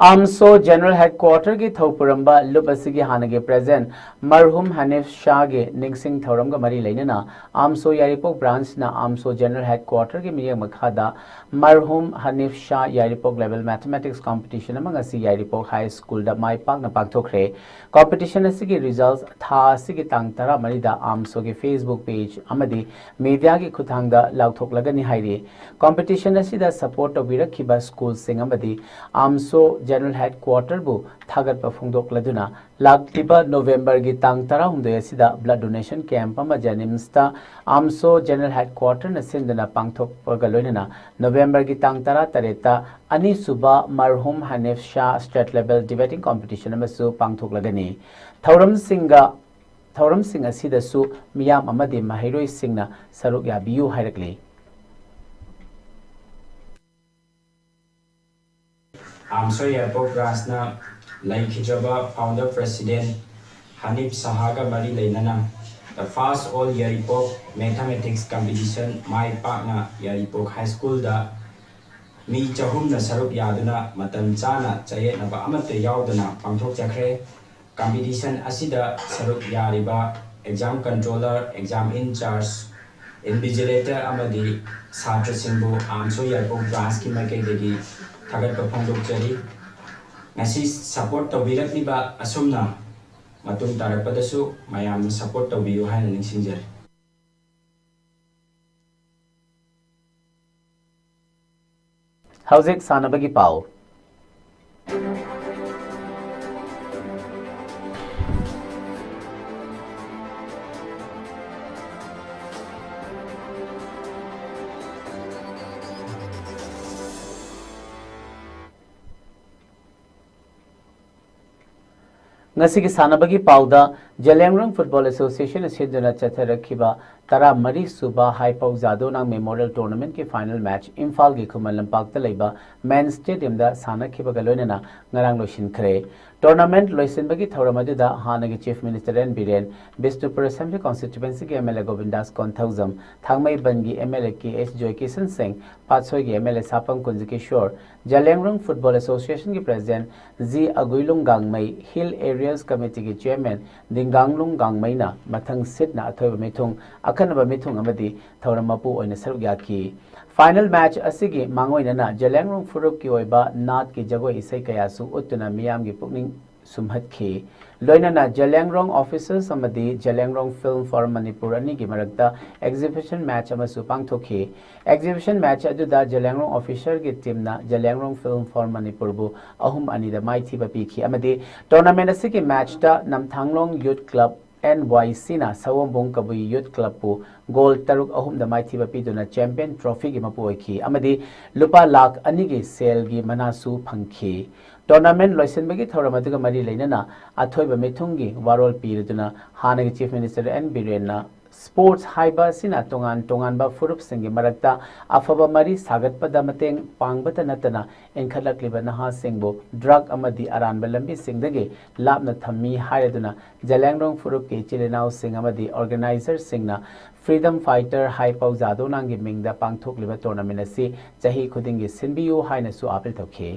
ꯑꯥꯝꯁꯣ General Headquarterꯒꯤ ꯊꯧꯄꯨꯔꯝꯕ ꯂꯨꯞ ꯑꯁꯤꯒꯤ ꯍꯥꯟꯅꯒꯤ president ꯃꯔꯍꯨꯝ ꯍꯅꯤꯐ ꯁꯥꯍꯒꯤ ꯅꯤꯡꯁꯤꯡ ꯊꯧꯔꯝꯒ ꯃꯔꯤ ꯂꯩꯅꯅ ꯑꯥꯝꯁꯣ ꯌꯥꯏꯔꯤꯄꯣꯛ branchꯅ ꯑꯥꯝꯁꯣ General Headquarterꯒꯤ ꯃꯤꯠꯌꯦꯡ ꯃꯈꯥꯗ ꯃꯔꯍꯨꯝ ꯍꯅꯤꯐ ꯁꯥꯍ ꯌꯥꯏꯔꯤꯄꯣꯛ level mathematics competition ꯑꯃ ꯉꯁꯤ ꯌꯥꯏꯔꯤꯄꯣꯛ High Schoolꯗ ꯃꯥꯏ ꯄꯥꯛꯅ ꯄꯥꯡꯊꯣꯛꯈ꯭ꯔꯦ꯫ Competition ꯑꯁꯤꯒꯤ results ꯊꯥ ꯑꯁꯤꯒꯤ ꯇꯥꯡ ꯇꯔꯥꯃꯔꯤꯗ ꯑꯥꯝꯁꯣꯒꯤ Facebook page ꯑꯃꯗꯤ mediaꯒꯤ ꯈꯨꯠꯊꯥꯡꯗ ꯂꯥꯎꯊꯣꯛꯂꯒꯅꯤ ꯍꯥꯏꯔꯤ꯫ Competition ꯑꯁꯤꯗ support ꯇꯧꯕꯤꯔꯛꯈꯤꯕ schoolꯁꯤꯡ ꯑꯃꯗꯤ ꯑꯥꯝꯁꯣ General Headquarterꯕꯨ ꯊꯥꯒꯠꯄ ꯐꯣꯡꯗꯣꯛꯂꯗꯨꯅ, ꯂꯥꯛꯂꯤꯕ Novemberꯒꯤ ꯇꯥꯡ ꯇꯔꯥꯍꯨꯝꯗꯣꯏ ꯑꯁꯤꯗ blood donation camp ꯑꯃ JNIMSꯇ ꯑꯥꯝꯁꯣ General Headquarterꯅ ꯁꯤꯟꯗꯨꯅ ꯄꯥꯡꯊꯣꯛꯄꯒ ꯂꯣꯏꯅꯅ Novemberꯒꯤ ꯇꯥꯡ ꯇꯔꯥꯇꯔꯦꯠꯇ ꯑꯅꯤꯁꯨꯕ ꯃꯔꯍꯨꯝ ꯍꯅꯤꯐ Shah state level debating competition ꯑꯃꯁꯨ ꯄꯥꯡꯊꯣꯛꯂꯒꯅꯤ꯫ ꯊꯧꯔꯝꯁꯤꯡꯒ, ꯊꯧꯔꯝꯁꯤꯡ ꯑꯁꯤꯗꯁꯨ ꯃꯤꯌꯥꯝ ꯑꯃꯗꯤ ꯃꯍꯩꯔꯣꯏꯁꯤꯡꯅ ꯁꯔꯨꯛ ꯌꯥꯕꯤꯌꯨ ꯍꯥꯏꯔꯛꯂꯤ꯫ ꯑꯥꯝꯁꯣ ꯌꯥꯏꯔꯤꯄꯣꯛ branchꯅ ꯂꯩꯈꯤꯗ꯭ꯔꯕ founder president ꯍꯅꯤꯐ ꯁꯍꯥꯒ ꯃꯔꯤ ꯂꯩꯅꯅ The First All Yairipok Mathematics Competition ꯃꯥꯏ ꯄꯥꯛꯅ ꯌꯥꯏꯔꯤꯄꯣꯛ ꯍꯥꯏ ꯁ꯭ꯀꯨꯜꯗ ꯃꯤ ꯆꯍꯨꯝꯅ ꯁꯔꯨꯛ ꯌꯥꯗꯨꯅ ꯃꯇꯝ ꯆꯥꯅ ꯆꯌꯦꯠꯅꯕ ꯑꯃꯠꯇ ꯌꯥꯎꯗꯅ ꯄꯥꯡꯊꯣꯛꯆꯈ꯭ꯔꯦ꯫ ꯀꯝꯄꯤꯇꯤꯁꯟ ꯑꯁꯤꯗ ꯁꯔꯨꯛ ꯌꯥꯔꯤꯕ exam controller, exam in charge, invigilator ꯑꯃꯗꯤ ꯁꯥꯇ꯭ꯔꯁꯤꯡꯕꯨ ꯑꯥꯝꯁꯣ ꯌꯥꯏꯔꯤꯄꯣꯛ ꯕ꯭ꯔꯥꯟꯁꯀꯤ ꯃꯥꯏꯀꯩꯗꯒꯤ ꯊꯥꯒꯠꯄ ꯐꯣꯡꯗꯣꯛꯆꯔꯤ꯫ ꯉꯁꯤ ꯁꯄꯣꯔꯠ ꯇꯧꯕꯤꯔꯛꯂꯤꯕ ꯑꯁꯨꯝꯅ ꯃꯇꯨꯡ ꯇꯥꯔꯛꯄꯗꯁꯨ ꯃꯌꯥꯝꯅ ꯁꯄꯣꯔꯠ ꯇꯧꯕꯤꯌꯨ ꯍꯥꯏꯅ ꯅꯤꯡꯁꯤꯡꯖꯔꯤ꯫ ꯍꯧꯖꯤꯛ ꯁꯥꯟꯅꯕꯒꯤ ꯄꯥꯎ꯫ ꯉꯁꯤꯒꯤ ꯁꯥꯟꯅꯕꯒꯤ ꯄꯥꯎꯗ, ꯖꯦꯂꯤꯌꯥꯡꯔꯣꯡ ꯐꯨꯠꯕꯣꯜ ꯑꯦꯁꯣꯁꯤꯌꯦꯁꯟꯅ ꯁꯤꯟꯗꯨꯅ ꯆꯠꯊꯔꯛꯈꯤꯕ ꯇꯔꯥꯃꯔꯤ ꯁꯨꯕ ꯍꯥꯏꯄꯧ ꯖꯥꯗꯣꯅꯥꯡ ꯃꯦꯃꯣꯔꯤꯌꯦꯜ ꯇꯣꯔꯅꯥꯃꯦꯟꯠꯀꯤ ꯐꯥꯏꯅꯦꯜ ꯃꯦꯆ ꯏꯝꯐꯥꯜꯒꯤ ꯈꯨꯃꯟ ꯂꯝꯄꯥꯛꯇ ꯂꯩꯕ ꯃꯦꯟ ꯁ꯭ꯇꯦꯗꯤꯌꯝꯗ ꯁꯥꯟꯅꯈꯤꯕꯒ ꯂꯣꯏꯅꯅ ꯉꯔꯥꯡ ꯂꯣꯏꯁꯤꯟꯈ꯭ꯔꯦ꯫ ꯇꯣꯔꯅꯥꯃꯦꯟꯠ ꯂꯣꯏꯁꯤꯟꯕꯒꯤ ꯊꯧꯔꯝ ꯑꯗꯨꯗ ꯍꯥꯟꯅꯒꯤ chief minister N Biren, Bishnupur assembly ꯀꯣꯟꯁꯇꯤꯇ꯭ꯌꯨꯋꯦꯟꯁꯤꯒꯤ M L A Govindas Konthoujam, ꯊꯥꯡꯃꯩꯕꯟꯒꯤ M L A K S Joykishan Singh, ꯄꯥꯠꯁꯣꯏꯒꯤ M L A Sapam Kunjakishor, Jeliangrong football ꯑꯦꯁꯣꯁꯤꯌꯦꯁꯟꯒꯤ president G Aguilung Gangmei, hill areas ꯀꯃꯤꯇꯤꯒꯤ ꯆꯤꯌꯔꯃꯦꯟ ꯗꯤꯡꯒꯥꯡꯂꯨꯡ ꯒꯥꯡꯃꯩꯅ ꯃꯊꯪ ꯁꯤꯠꯅ ꯑꯊꯣꯏꯕ ꯃꯤꯊꯨꯡ, ꯑꯈꯟꯅꯕ ꯃꯤꯊꯨꯡ ꯑꯃꯗꯤ ꯊꯧꯔꯝ ꯃꯄꯨ ꯑꯣꯏꯅ ꯁꯔꯨꯛ ꯌꯥꯈꯤ꯫ ꯐꯥꯏꯅꯦꯜ ꯃꯦꯆ ꯑꯁꯤꯒꯤ ꯃꯥꯡꯑꯣꯏꯅꯅ ꯖꯦꯂꯤꯌꯥꯡꯔꯣꯡ ꯐꯨꯔꯨꯞꯀꯤ ꯑꯣꯏꯕ ꯅꯥꯠꯀꯤ ꯖꯒꯣꯏ ꯏꯁꯩ ꯀꯌꯥꯁꯨ ꯎꯠꯇꯨꯅ ꯃꯤꯌꯥꯝꯒꯤ ꯄꯨꯛꯅꯤꯡ ꯁꯨꯝꯍꯠꯈꯤ꯫ ꯂꯣꯏꯅꯅ ꯖꯦꯂꯤꯌꯥꯡꯔꯣꯡ ꯑꯣꯐꯤꯁꯔꯁ ꯑꯃꯗꯤ ꯖꯦꯂꯤꯌꯥꯡꯔꯣꯡ ꯐꯤꯜꯝ ꯐꯣꯔꯝ ꯃꯅꯤꯄꯨꯔ ꯑꯅꯤꯒꯤ ꯃꯔꯛꯇ ꯑꯦꯛꯖꯤꯕꯤꯁꯟ ꯃꯦꯆ ꯑꯃꯁꯨ ꯄꯥꯡꯊꯣꯛꯈꯤ꯫ ꯑꯦꯛꯖꯤꯕꯤꯁꯟ ꯃꯦꯆ ꯑꯗꯨꯗ ꯖꯦꯂꯤꯌꯥꯡꯔꯣꯡ ꯑꯣꯐꯤꯁꯔꯒꯤ ꯇꯤꯝꯅ ꯖꯦꯂꯤꯌꯥꯡꯔꯣꯡ ꯐꯤꯜꯝ ꯐꯣꯔꯝ ꯃꯅꯤꯄꯨꯔꯕꯨ ꯑꯍꯨꯝ ꯑꯅꯤꯗ ꯃꯥꯏꯊꯤꯕ ꯄꯤꯈꯤ ꯑꯃꯗꯤ ꯇꯣꯔꯅꯥꯃꯦꯟꯠ ꯑꯁꯤꯒꯤ ꯃꯦꯆꯇ ꯅꯝꯊꯥꯡꯂꯣꯡ ꯌꯨꯠ ꯀ꯭ꯂꯕ, ꯑꯦꯟ ꯋꯥꯏ ꯁꯤꯅ ꯁꯑꯣꯝꯕꯨꯡ ꯀꯕꯨꯏ ꯌꯨꯠ ꯀ꯭ꯂꯕꯄꯨ ꯒꯣꯜ ꯇꯔꯨꯛ ꯑꯍꯨꯝꯗ ꯃꯥꯏꯊꯤꯕ ꯄꯤꯗꯨꯅ ꯆꯦꯝꯄꯤꯌꯟ ꯇ꯭ꯔꯣꯐꯤꯒꯤ ꯃꯄꯨ ꯑꯣꯏꯈꯤ ꯑꯃꯗꯤ ꯂꯨꯄꯥ ꯂꯥꯈ ꯑꯅꯤꯒꯤ ꯁꯦꯜꯒꯤ ꯃꯅꯥꯁꯨ ꯐꯪꯈꯤ꯫ ꯇꯣꯔꯅꯥꯃꯦꯟꯠ ꯂꯣꯏꯁꯤꯟꯕꯒꯤ ꯊꯧꯔꯝ ꯑꯗꯨꯒ ꯃꯔꯤ ꯂꯩꯅꯅ ꯑꯊꯣꯏꯕ ꯃꯤꯊꯨꯡꯒꯤ ꯋꯥꯔꯣꯜ ꯄꯤꯔꯗꯨꯅ ꯍꯥꯟꯅꯒꯤ ꯆꯤꯐ ꯃꯤꯅꯤꯁꯇꯔ ꯑꯦꯟ ꯕꯤꯔꯦꯟꯅ ꯁ꯭ꯄꯣꯔꯠꯁ ꯍꯥꯏꯕ ꯑꯁꯤꯅ ꯇꯣꯉꯥꯟ ꯇꯣꯉꯥꯟꯕ ꯐꯨꯔꯨꯞꯁꯤꯡꯒꯤ ꯃꯔꯛꯇ ꯑꯐꯕ ꯃꯔꯤ ꯁꯥꯒꯠꯄꯗ ꯃꯇꯦꯡ ꯄꯥꯡꯕꯇ ꯅꯠꯇꯅ, ꯏꯟꯈꯠꯂꯛꯂꯤꯕ ꯅꯍꯥꯁꯤꯡꯕꯨ ꯗ꯭ꯔꯒ ꯑꯃꯗꯤ ꯑꯔꯥꯟꯕ ꯂꯝꯕꯤꯁꯤꯡꯗꯒꯤ ꯂꯥꯞꯅ ꯊꯝꯃꯤ ꯍꯥꯏꯔꯗꯨꯅ, ꯖꯂꯦꯡꯔꯣꯡ ꯐꯨꯔꯨꯞꯀꯤ ꯏꯆꯤꯜ ꯏꯅꯥꯎꯁꯤꯡ ꯑꯃꯗꯤ ꯑꯣꯔꯒꯅꯥꯏꯖꯔꯁꯤꯡꯅ ꯐ꯭ꯔꯤꯗꯝ ꯐꯥꯏꯇꯔ ꯍꯥꯏ ꯄꯥꯎ ꯖꯥꯗꯣꯅꯥꯡꯒꯤ ꯃꯤꯡꯗ ꯄꯥꯡꯊꯣꯛꯂꯤꯕ ꯇꯣꯔꯅꯥꯃꯦꯟ ꯑꯁꯤ ꯆꯍꯤ ꯈꯨꯗꯤꯡꯒꯤ ꯁꯤꯟꯕꯤꯌꯨ ꯍꯥꯏꯅꯁꯨ ꯑꯥꯄꯤꯜ ꯇꯧꯈꯤ꯫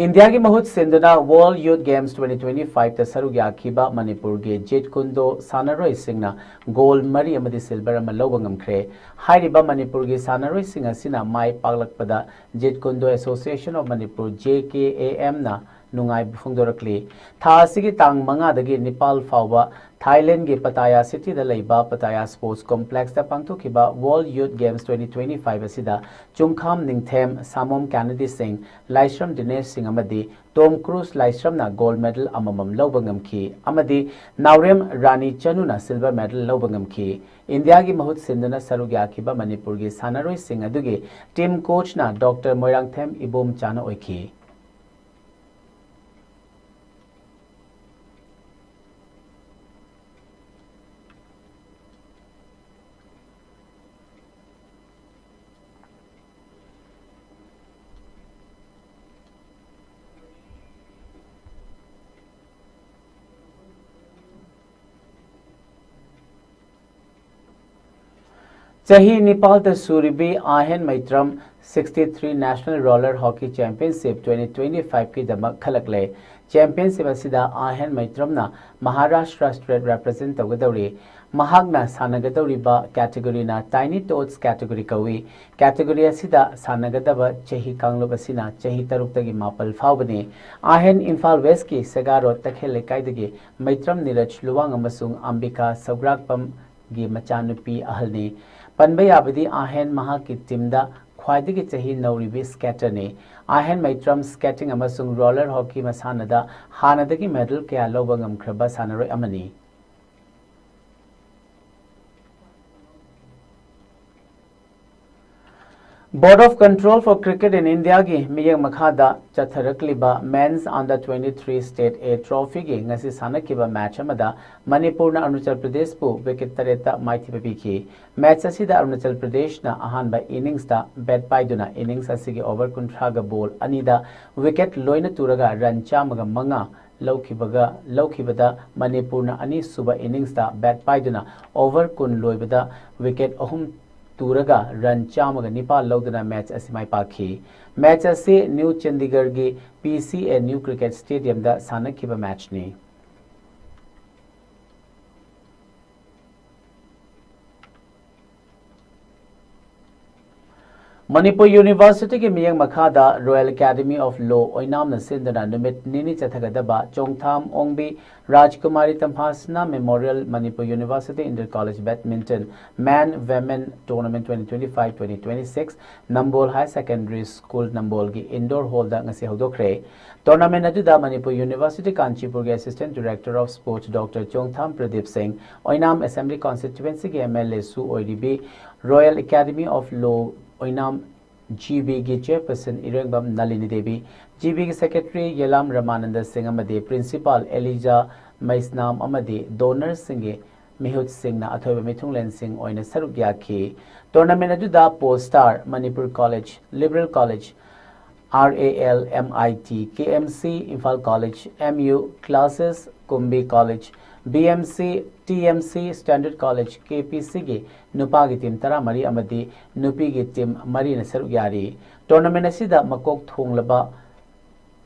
ꯏꯟꯗꯤꯌꯥꯒꯤ ꯃꯍꯨꯠ ꯁꯤꯟꯗꯨꯅ World Youth Games twenty twenty-five ꯇ ꯁꯔꯨꯛ ꯌꯥꯈꯤꯕ ꯃꯅꯤꯄꯨꯔꯒꯤ ꯖꯤꯠ ꯀꯨꯟꯗꯣ ꯁꯥꯟꯅꯔꯣꯏꯁꯤꯡꯅ ꯒꯣꯜ ꯃꯔꯤ ꯑꯃꯗꯤ ꯁꯤꯜꯚꯔ ꯑꯃ ꯂꯧꯕ ꯉꯝꯈ꯭ꯔꯦ꯫ ꯍꯥꯏꯔꯤꯕ ꯃꯅꯤꯄꯨꯔꯒꯤ ꯁꯥꯟꯅꯔꯣꯏꯁꯤꯡ ꯑꯁꯤꯅ ꯃꯥꯏ ꯄꯥꯛꯂꯛꯄꯗ ꯖꯤꯠ ꯀꯨꯟꯗꯣ Association of Manipur, J K A M ꯅ ꯅꯨꯡꯉꯥꯏꯕ ꯐꯣꯡꯗꯣꯔꯛꯂꯤ꯫ ꯊꯥ ꯑꯁꯤꯒꯤ ꯇꯥꯡ ꯃꯉꯥꯗꯒꯤ ꯅꯤꯄꯥꯜ ꯐꯥꯎꯕ ꯊꯥꯏꯂꯦꯟꯗꯒꯤ ꯄꯇꯥꯌꯥ ꯁꯤꯇꯤꯗ ꯂꯩꯕ ꯄꯇꯥꯌꯥ ꯁ꯭ꯄꯣꯔꯠꯁ ꯀꯣꯝꯄ꯭ꯂꯦꯛꯁꯇ ꯄꯥꯡꯊꯣꯛꯈꯤꯕ World Youth Games twenty twenty-five ꯑꯁꯤꯗ ꯆꯨꯡꯈꯥꯝ ꯅꯤꯡꯊꯦꯝ, ꯁꯥꯃꯣꯝ ꯀꯦꯅꯗꯤ ꯁꯤꯡ, ꯂꯥꯏꯁ꯭ꯔꯝ ꯗꯤꯅꯦꯁ ꯁꯤꯡ ꯑꯃꯗꯤ ꯇꯣꯝ ꯀ꯭ꯔꯨꯁ ꯂꯥꯏꯁ꯭ꯔꯝꯅ ꯒꯣꯜ ꯃꯦꯗꯜ ꯑꯃꯃꯝ ꯂꯧꯕ ꯉꯝꯈꯤ ꯑꯃꯗꯤ ꯅꯥꯎꯔꯦꯝ ꯔꯥꯅꯤ ꯆꯅꯨꯅ ꯁꯤꯜꯚꯔ ꯃꯦꯗꯜ ꯂꯧꯕ ꯉꯝꯈꯤ꯫ ꯏꯟꯗꯤꯌꯥꯒꯤ ꯃꯍꯨꯠ ꯁꯤꯟꯗꯨꯅ ꯁꯔꯨꯛ ꯌꯥꯈꯤꯕ ꯃꯅꯤꯄꯨꯔꯒꯤ ꯁꯥꯟꯅꯔꯣꯏꯁꯤꯡ ꯑꯗꯨꯒꯤ ꯇꯤꯝ ꯀꯣꯆꯅ ꯗꯣꯛꯇꯔ ꯃꯣꯏꯔꯥꯡꯊꯦꯝ ꯏꯕꯣꯝꯆꯥꯅ ꯑꯣꯏꯈꯤ꯫ ꯆꯍꯤ ꯅꯤꯄꯥꯜꯗ ꯁꯨꯔꯤꯕꯤ ꯑꯥꯍꯦꯟ ꯃꯩꯇ꯭ꯔꯝ sixty-three National Roller Hockey Championship twenty twenty-five ꯀꯤꯗꯃꯛ ꯈꯜꯂꯛꯂꯦ꯫ Championship ꯑꯁꯤꯗ ꯑꯥꯍꯦꯟ ꯃꯩꯇ꯭ꯔꯝꯅ ꯃꯍꯥꯔꯥꯁꯇ꯭ꯔ state represent ꯇꯧꯒꯗꯧꯔꯤ꯫ ꯃꯍꯥꯛꯅ ꯁꯥꯟꯅꯒꯗꯧꯔꯤꯕ category ꯅ Tiny Tots category ꯀꯧꯏ꯫ Category ꯑꯁꯤꯗ ꯁꯥꯟꯅꯒꯗꯕ ꯆꯍꯤ ꯀꯥꯡꯂꯨꯞ ꯑꯁꯤꯅ ꯆꯍꯤ ꯇꯔꯨꯛꯇꯒꯤ ꯃꯥꯄꯜ ꯐꯥꯎꯕꯅꯤ꯫ ꯑꯥꯍꯦꯟ ꯏꯝꯐꯥꯜ ꯋꯦꯁꯀꯤ ꯁꯦꯒꯥ ꯔꯣꯗ ꯇꯈꯦꯜ ꯂꯩꯀꯥꯏꯗꯒꯤ ꯃꯩꯇ꯭ꯔꯝ ꯅꯤꯔꯖ ꯂꯨꯋꯥꯡ ꯑꯃꯁꯨꯡ ꯑꯝꯕꯤꯀꯥ ꯁꯧꯒ꯭ꯔꯥꯛꯄꯝꯒꯤ ꯃꯆꯥꯅꯨꯄꯤ ꯑꯍꯜꯅꯤ꯫ ꯄꯟꯕ ꯌꯥꯕꯗꯤ ꯑꯥꯍꯦꯟ ꯃꯍꯥꯛꯀꯤ ꯇꯤꯝꯗ ꯈ꯭ꯋꯥꯏꯗꯒꯤ ꯆꯍꯤ ꯅꯧꯔꯤꯕꯤ ꯁ꯭ꯀꯦꯇꯔꯅꯤ꯫ ꯑꯥꯍꯦꯟ ꯃꯩꯇ꯭ꯔꯝ ꯁ꯭ꯀꯦꯇꯤꯡ ꯑꯃꯁꯨꯡ ꯔꯣꯂꯔ ꯍꯣꯀꯤ ꯃꯁꯥꯟꯅꯗ ꯍꯥꯟꯅꯗꯒꯤ ꯃꯦꯗꯜ ꯀꯌꯥ ꯂꯧꯕ ꯉꯝꯈ꯭ꯔꯕ ꯁꯥꯟꯅꯔꯣꯏ ꯑꯃꯅꯤ꯫ Board of Control for Cricket in Indiaꯒꯤ ꯃꯤꯠꯌꯦꯡ ꯃꯈꯥꯗ ꯆꯠꯊꯔꯛꯂꯤꯕ Men's Under twenty-three State A Trophyꯒꯤ ꯉꯁꯤ ꯁꯥꯟꯅꯈꯤꯕ ꯃꯦꯆ ꯑꯃꯗ ꯃꯅꯤꯄꯨꯔꯅ ꯑꯔꯨꯅꯥꯆꯜ ꯄ꯭ꯔꯗꯦꯁꯄꯨ ꯋꯤꯀꯦꯠ ꯇꯔꯦꯠꯇ ꯃꯥꯏꯊꯤꯕ ꯄꯤꯈꯤ꯫ ꯃꯦꯆ ꯑꯁꯤꯗ ꯑꯔꯨꯅꯥꯆꯜ ꯄ꯭ꯔꯗꯦꯁꯅ ꯑꯍꯥꯟꯕ ꯏꯅꯤꯡꯁꯇ ꯕꯦꯠ ꯄꯥꯏꯗꯨꯅ ꯏꯅꯤꯡꯁ ꯑꯁꯤꯒꯤ ꯑꯣꯚꯔ ꯀꯨꯟꯊ꯭ꯔꯥꯒ ꯕꯣꯜ ꯑꯅꯤꯗ ꯋꯤꯀꯦꯠ ꯂꯣꯏꯅ ꯇꯨꯔꯒ ꯔꯟ ꯆꯥꯝꯃꯒ ꯃꯉꯥ ꯂꯧꯈꯤꯕꯒ ꯂꯧꯈꯤꯕꯗ ꯃꯅꯤꯄꯨꯔꯅ ꯑꯅꯤꯁꯨꯕ ꯏꯅꯤꯡꯁꯇ ꯕꯦꯠ ꯄꯥꯏꯗꯨꯅ ꯑꯣꯚꯔ ꯀꯨꯟ ꯂꯣꯏꯕꯗ ꯋꯤꯀꯦꯠ ꯑꯍꯨꯝ ꯇꯨꯔꯒ ꯔꯟ ꯆꯥꯝꯃꯒ ꯅꯤꯄꯥꯜ ꯂꯧꯗꯨꯅ ꯃꯦꯆ ꯑꯁꯤ ꯃꯥꯏ ꯄꯥꯛꯈꯤ꯫ ꯃꯦꯆ ꯑꯁꯤ ꯅ꯭ꯌꯨ ꯆꯟꯗꯤꯒꯔꯒꯤ ꯄꯤ ꯁꯤ ꯑꯦꯟ ꯌꯨ ꯀ꯭ꯔꯤꯀꯦꯠ ꯁ꯭ꯇꯦꯗꯤꯌꯝꯗ ꯁꯥꯟꯅꯈꯤꯕ ꯃꯦꯆꯅꯤ꯫ ꯃꯅꯤꯄꯨꯔ ꯌꯨꯅꯤꯚꯔꯁꯤꯇꯤꯒꯤ ꯃꯤꯠꯌꯦꯡ ꯃꯈꯥꯗ Royal Academy of Law ꯑꯣꯏꯅꯥꯝꯅ ꯁꯤꯟꯗꯨꯅ ꯅꯨꯃꯤꯠ ꯅꯤꯅꯤ ꯆꯠꯊꯒꯗꯕ ꯆꯣꯡꯊꯥꯝ ꯑꯣꯡꯕꯤ ꯔꯥꯖꯀꯨꯃꯥꯔꯤ ꯇꯝꯐꯥꯁꯅꯥ Memorial Manipur University Inter College Badminton Men Women Tournament twenty twenty-five twenty twenty-six ꯅꯝꯕꯣꯜ Higher Secondary School ꯅꯝꯕꯣꯜꯒꯤ indoor hallꯗ ꯉꯁꯤ ꯍꯧꯗꯣꯛꯈ꯭ꯔꯦ꯫ Tournament ꯑꯗꯨꯗ ꯃꯅꯤꯄꯨꯔ ꯌꯨꯅꯤꯚꯔꯁꯤꯇꯤ ꯀꯥꯟꯆꯤꯄꯨꯔꯒꯤ Assistant Director of Sports Doctor Chongtham Pradip Singh, ꯑꯣꯏꯅꯥꯝ Assembly Constituencyꯒꯤ M L Aꯁꯨ ꯑꯣꯏꯔꯤꯕꯤ Royal Academy of Law Oinam G Bꯒꯤ Chairperson ꯏꯔꯦꯡꯕꯝ Nalini Devi, G Bꯒꯤ Secretary ꯌꯦꯂꯥꯝ ꯔꯃꯥꯅꯟꯗ ꯁꯤꯡ ꯑꯃꯗꯤ Principal ꯑꯦꯂꯤꯖꯥ ꯃꯩꯁꯅꯥꯝ ꯑꯃꯗꯤ donorꯁꯤꯡꯒꯤ ꯃꯤꯍꯨꯠꯁꯤꯡꯅ ꯑꯊꯣꯏꯕ ꯃꯤꯊꯨꯡꯂꯦꯟꯁꯤꯡ ꯑꯣꯏꯅ ꯁꯔꯨꯛ ꯌꯥꯈꯤ꯫ Tournament ꯑꯗꯨꯗ Pole Star, Manipur College, Liberal College, R A L, M I T, K M C, Imphal College, M U, Classes, Kumbi College, B M C, T M C, Standard College, K P Cꯒꯤ ꯅꯨꯄꯥꯒꯤ team ꯇꯔꯥꯃꯔꯤ ꯑꯃꯗꯤ ꯅꯨꯄꯤꯒꯤ team ꯃꯔꯤꯅ ꯁꯔꯨꯛ ꯌꯥꯔꯤ꯫ Tournament ꯑꯁꯤꯗ ꯃꯀꯣꯛ ꯊꯣꯡꯂꯕ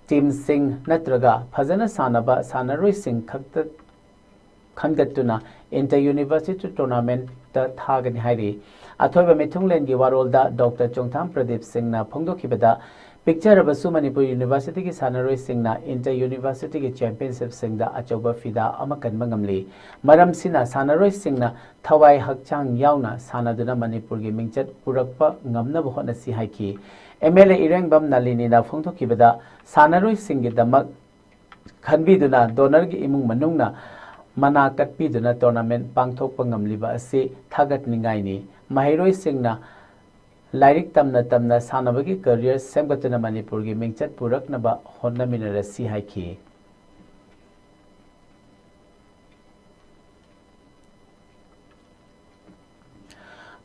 teamꯁꯤꯡ ꯅꯠꯇ꯭ꯔꯒ ꯐꯖꯅ ꯁꯥꯟꯅꯕ ꯁꯥꯟꯅꯔꯣꯏꯁꯤꯡ ꯈꯛꯇ ꯈꯟꯒꯠꯇꯨꯅ Inter University Tournamentꯇ ꯊꯥꯒꯅꯤ ꯍꯥꯏꯔꯤ꯫ ꯑꯊꯣꯏꯕ ꯃꯤꯊꯨꯡꯂꯦꯟꯒꯤ ꯋꯥꯔꯣꯜꯗ Doctor ꯆꯣꯡꯊꯥꯝ ꯄ꯭ꯔꯗꯤꯞ ꯁꯤꯡꯅ ꯐꯣꯡꯗꯣꯛꯈꯤꯕꯗ, ꯄꯤꯛꯆꯔꯕꯁꯨ ꯃꯅꯤꯄꯨꯔ ꯌꯨꯅꯤꯚꯔꯁꯤꯇꯤꯒꯤ ꯁꯥꯟꯅꯔꯣꯏꯁꯤꯡꯅ Inter Universityꯒꯤ Championshipꯁꯤꯡꯗ ꯑꯆꯧꯕ ꯐꯤꯗꯥ ꯑꯃ ꯀꯟꯕ ꯉꯝꯂꯤ꯫ ꯃꯔꯝꯁꯤꯅ ꯁꯥꯟꯅꯔꯣꯏꯁꯤꯡꯅ ꯊꯋꯥꯏ ꯍꯛꯆꯥꯡ ꯌꯥꯎꯅ ꯁꯥꯟꯅꯗꯨꯅ ꯃꯅꯤꯄꯨꯔꯒꯤ ꯃꯤꯡꯆꯠ ꯄꯨꯔꯛꯄ ꯉꯝꯅꯕ ꯍꯣꯠꯅꯁꯤ ꯍꯥꯏꯈꯤ꯫ M L A ꯏꯔꯦꯡꯕꯝ ꯅꯂꯤꯅꯤꯅ ꯐꯣꯡꯗꯣꯛꯈꯤꯕꯗ, ꯁꯥꯟꯅꯔꯣꯏꯁꯤꯡꯒꯤꯗꯃꯛ ꯈꯟꯕꯤꯗꯨꯅ donorꯒꯤ ꯏꯃꯨꯡ ꯃꯅꯨꯡꯅ ꯃꯅꯥ ꯀꯠꯄꯤꯗꯨꯅ tournament ꯄꯥꯡꯊꯣꯛꯄ ꯉꯝꯂꯤꯕ ꯑꯁꯤ ꯊꯥꯒꯠꯅꯤꯡꯉꯥꯏꯅꯤ꯫ ꯃꯍꯩꯔꯣꯏꯁꯤꯡꯅ ꯂꯥꯏꯔꯤꯛ ꯇꯝꯅ ꯇꯝꯅ ꯁꯥꯟꯅꯕꯒꯤ career ꯁꯦꯝꯒꯠꯇꯨꯅ ꯃꯅꯤꯄꯨꯔꯒꯤ ꯃꯤꯡꯆꯠ ꯄꯨꯔꯛꯅꯕ ꯍꯣꯠꯅꯃꯤꯟꯅꯔꯁꯤ ꯍꯥꯏꯈꯤ꯫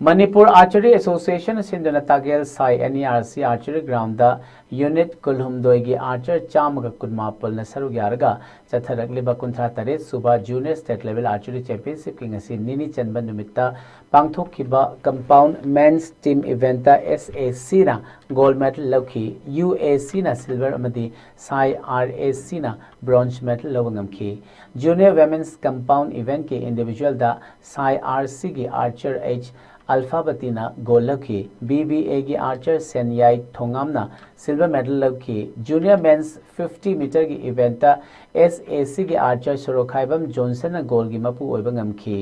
ꯃꯅꯤꯄꯨꯔ Archery Association ꯁꯤꯟꯗꯨꯅ ꯇꯥꯒꯦꯜ ꯁꯥꯏ N E R C Archery Ground ꯗ unit ꯀꯨꯟꯍꯨꯝꯗꯣꯏꯒꯤ archer ꯆꯥꯝꯃꯒ ꯀꯨꯟꯃꯥꯄꯜꯅ ꯁꯔꯨꯛ ꯌꯥꯔꯒ ꯆꯠꯊꯔꯛꯂꯤꯕ ꯀꯨꯟꯊ꯭ꯔꯥ ꯇꯔꯦꯠ ꯁꯨꯕ Junior State Level Archery Championship ꯀꯤ ꯉꯁꯤ ꯅꯤꯅꯤ ꯆꯟꯕ ꯅꯨꯃꯤꯠꯇ ꯄꯥꯡꯊꯣꯛꯈꯤꯕ compound men's team event ꯇ S A C ꯅ gold medal ꯂꯧꯈꯤ, U A C ꯅ silver ꯑꯃꯗꯤ ꯁꯥꯏ R A C ꯅ bronze medal ꯂꯧꯕ ꯉꯝꯈꯤ꯫ Junior Women's Compound Event ꯀꯤ individual ꯗ ꯁꯥꯏ R C ꯒꯤ archer H ꯑꯜꯐꯥꯕꯇꯤꯅ gold ꯂꯧꯈꯤ꯫ B B A ꯒꯤ archer ꯁꯦꯟꯌꯥꯏ ꯊꯣꯉꯥꯝꯅ silver medal ꯂꯧꯈꯤ꯫ Junior Men's fifty meter ꯒꯤ event ꯇ S A C ꯒꯤ archer ꯁꯣꯔꯣꯈꯥꯏꯕꯝ ꯖꯣꯟꯁꯟꯅ gold ꯒꯤ ꯃꯄꯨ ꯑꯣꯏꯕ ꯉꯝꯈꯤ꯫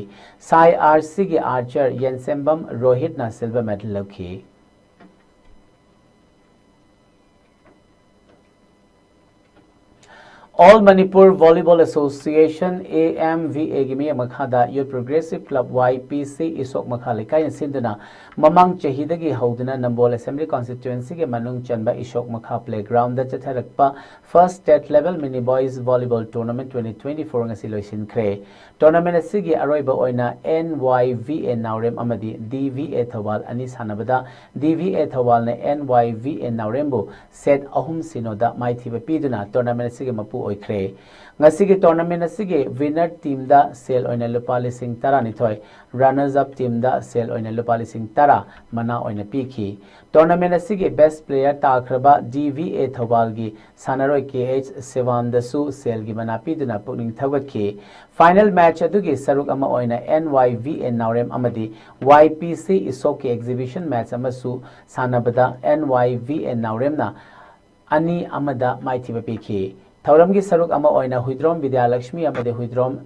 ꯁꯥꯏ R C ꯒꯤ archer ꯌꯦꯟꯁꯦꯝꯕꯝ ꯔꯣꯍꯤꯠꯅ silver medal ꯂꯧꯈꯤ꯫ All Manipur Volleyball Association, A M V A ꯒꯤ ꯃꯤꯠꯌꯦꯡ ꯃꯈꯥꯗ Youth Progressive Club Y P C ꯏꯁꯣꯛ ꯃꯈꯥ ꯂꯩꯀꯥꯏꯅ ꯁꯤꯟꯗꯨꯅ ꯃꯃꯥꯡ ꯆꯍꯤꯗꯒꯤ ꯍꯧꯗꯨꯅ ꯅꯝꯕꯣꯜ Assembly Constituency ꯒꯤ ꯃꯅꯨꯡ ꯆꯟꯕ ꯏꯁꯣꯛ ꯃꯈꯥ playground ꯗ ꯆꯠꯊꯔꯛꯄ First State Level Mini Boys Volleyball Tournament twenty twenty-four ꯉꯁꯤ ꯂꯣꯏꯁꯤꯟꯈ꯭ꯔꯦ꯫ Tournament ꯑꯁꯤꯒꯤ ꯑꯔꯣꯏꯕ ꯑꯣꯏꯅ N Y V A ꯅꯥꯎꯔꯦꯝ ꯑꯃꯗꯤ D V A ꯊꯧꯕꯥꯜ ꯑꯅꯤ ꯁꯥꯟꯅꯕꯗ D V A ꯊꯧꯕꯥꯜꯅ N Y V A ꯅꯥꯎꯔꯦꯝꯕꯨ set ꯑꯍꯨꯝ ꯁꯤꯅꯣꯗ ꯃꯥꯏꯊꯤꯕ ꯄꯤꯗꯨꯅ tournament ꯑꯁꯤꯒꯤ ꯃꯄꯨ ꯑꯣꯏꯈ꯭ꯔꯦ꯫ ꯉꯁꯤꯒꯤ tournament ꯑꯁꯤꯒꯤ winner team ꯗ ꯁꯦꯜ ꯑꯣꯏꯅ ꯂꯨꯄꯥ ꯂꯤꯁꯤꯡ ꯇꯔꯥꯅꯤꯊꯣꯏ, runners up team ꯗ ꯁꯦꯜ ꯑꯣꯏꯅ ꯂꯨꯄꯥ ꯂꯤꯁꯤꯡ ꯇꯔꯥ ꯃꯅꯥ ꯑꯣꯏꯅ ꯄꯤꯈꯤ꯫ Tournament ꯑꯁꯤꯒꯤ best player ꯇꯥꯈ꯭ꯔꯕ D V A ꯊꯧꯕꯥꯜꯒꯤ ꯁꯥꯟꯅꯔꯣꯏ K H ꯁꯤꯋꯥꯟꯗꯁꯨ ꯁꯦꯜꯒꯤ ꯃꯅꯥ ꯄꯤꯗꯨꯅ ꯄꯨꯛꯅꯤꯡ ꯊꯧꯒꯠꯈꯤ꯫ Final match ꯑꯗꯨꯒꯤ ꯁꯔꯨꯛ ꯑꯃ ꯑꯣꯏꯅ N Y V A ꯅꯥꯎꯔꯦꯝ ꯑꯃꯗꯤ Y P C ꯏꯁꯣꯛꯀꯤ exhibition match ꯑꯃꯁꯨ ꯁꯥꯟꯅꯕꯗ N Y V A ꯅꯥꯎꯔꯦꯝꯅ ꯑꯅꯤ ꯑꯃꯗ ꯃꯥꯏꯊꯤꯕ ꯄꯤꯈꯤ꯫ ꯊꯧꯔꯝꯒꯤ ꯁꯔꯨꯛ ꯑꯃ ꯑꯣꯏꯅ ꯍꯨꯏꯗ꯭ꯔꯣꯝ ꯕꯤꯗ꯭ꯌꯥꯂꯛꯁꯃꯤ ꯑꯃꯗꯤ ꯍꯨꯏꯗ꯭ꯔꯣꯝ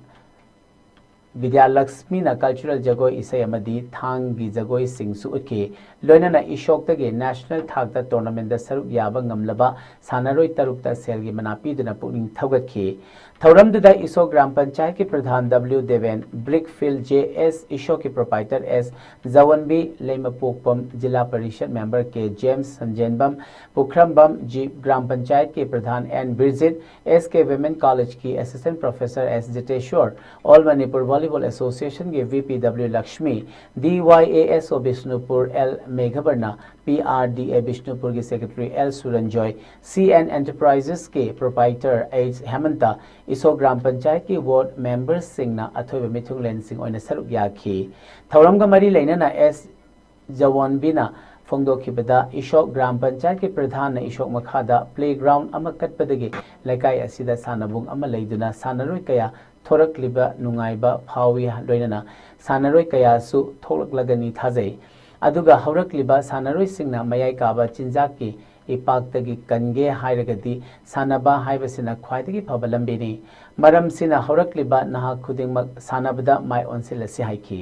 ꯕꯤꯗ꯭ꯌꯥꯂꯛꯁꯃꯤꯅ cultural ꯖꯒꯣꯏ, ꯏꯁꯩ ꯑꯃꯗꯤ ꯊꯥꯡꯒꯤ ꯖꯒꯣꯏꯁꯤꯡꯁꯨ ꯎꯠꯈꯤ꯫ ꯂꯣꯏꯅꯅ ꯏꯁꯣꯛꯇꯒꯤ national ꯊꯥꯛꯇ tournamentꯇ ꯁꯔꯨꯛ ꯌꯥꯕ ꯉꯝꯂꯕ ꯁꯥꯟꯅꯔꯣꯏ ꯇꯔꯨꯛꯇ ꯁꯦꯜꯒꯤ ꯃꯅꯥ ꯄꯤꯗꯨꯅ ꯄꯨꯛꯅꯤꯡ ꯊꯧꯒꯠꯈꯤ꯫ ꯊꯧꯔꯝꯗꯨꯗ ꯏꯁꯣꯛ ꯒ꯭ꯔꯥꯝ ꯄꯟꯆꯥꯌꯠꯀꯤ pradhan W Deben, brick field J S ꯏꯁꯣꯛꯀꯤ proprietor S Jawanbi, Leimapokpam zila parishad member K James, Sanjenbam Pukhrambam, G gram ꯄꯟꯆꯥꯌꯠꯀꯤ pradhan N Birjit, S K women ꯀꯣꯂꯦꯖꯀꯤ assistant professor S Jitesor, All Manipur Volleyball Associationꯒꯤ V P W Lakshmi, D Y A S O Bishnupur L Meghabarna, P R D A ꯕꯤꯁꯅꯨꯄꯨꯔꯒꯤ secretary L Suranjoy, C N Enterprisesꯀꯤ proprietor H Hemanta, Ishok gram ꯄꯟꯆꯥꯌꯠꯀꯤ ward memberꯁꯤꯡꯅ ꯑꯊꯣꯏꯕ ꯃꯤꯊꯨꯡꯂꯦꯟꯁꯤꯡ ꯑꯣꯏꯅ ꯁꯔꯨꯛ ꯌꯥꯈꯤ꯫ ꯊꯧꯔꯝꯒ ꯃꯔꯤ ꯂꯩꯅꯅ ꯑꯦꯁ ꯖꯋꯣꯟꯕꯤꯅ ꯐꯣꯡꯗꯣꯛꯈꯤꯕꯗ, ꯏꯁꯣꯛ ꯒ꯭ꯔꯥꯝ ꯄꯟꯆꯥꯌꯠꯀꯤ ꯄ꯭ꯔꯙꯥꯟꯅ ꯏꯁꯣꯛ ꯃꯈꯥꯗ playground ꯑꯃ ꯀꯠꯄꯗꯒꯤ ꯂꯩꯀꯥꯏ ꯑꯁꯤꯗ ꯁꯥꯟꯅꯕꯨꯡ ꯑꯃ ꯂꯩꯗꯨꯅ ꯁꯥꯟꯅꯔꯣꯏ ꯀꯌꯥ ꯊꯣꯔꯛꯂꯤꯕ ꯅꯨꯡꯉꯥꯏꯕ ꯐꯥꯎꯏ, ꯂꯣꯏꯅꯅ ꯁꯥꯟꯅꯔꯣꯏ ꯀꯌꯥꯁꯨ ꯊꯣꯛꯂꯛꯂꯒꯅꯤ ꯊꯥꯖꯩ꯫ ꯑꯗꯨꯒ ꯍꯧꯔꯛꯂꯤꯕ ꯁꯥꯟꯅꯔꯣꯏꯁꯤꯡꯅ ꯃꯌꯥꯏ ꯀꯥꯕ ꯆꯤꯟꯖꯥꯛꯀꯤ ꯏꯄꯥꯛꯇꯒꯤ ꯀꯟꯒꯦ ꯍꯥꯏꯔꯒꯗꯤ ꯁꯥꯟꯅꯕ ꯍꯥꯏꯕꯁꯤꯅ ꯈ꯭ꯋꯥꯏꯗꯒꯤ ꯐꯕ ꯂꯝꯕꯤꯅꯤ꯫ ꯃꯔꯝꯁꯤꯅ ꯍꯧꯔꯛꯂꯤꯕ ꯅꯍꯥ ꯈꯨꯗꯤꯡꯃꯛ ꯁꯥꯟꯅꯕꯗ ꯃꯥꯏ ꯑꯣꯟꯁꯤꯜꯂꯁꯤ ꯍꯥꯏꯈꯤ꯫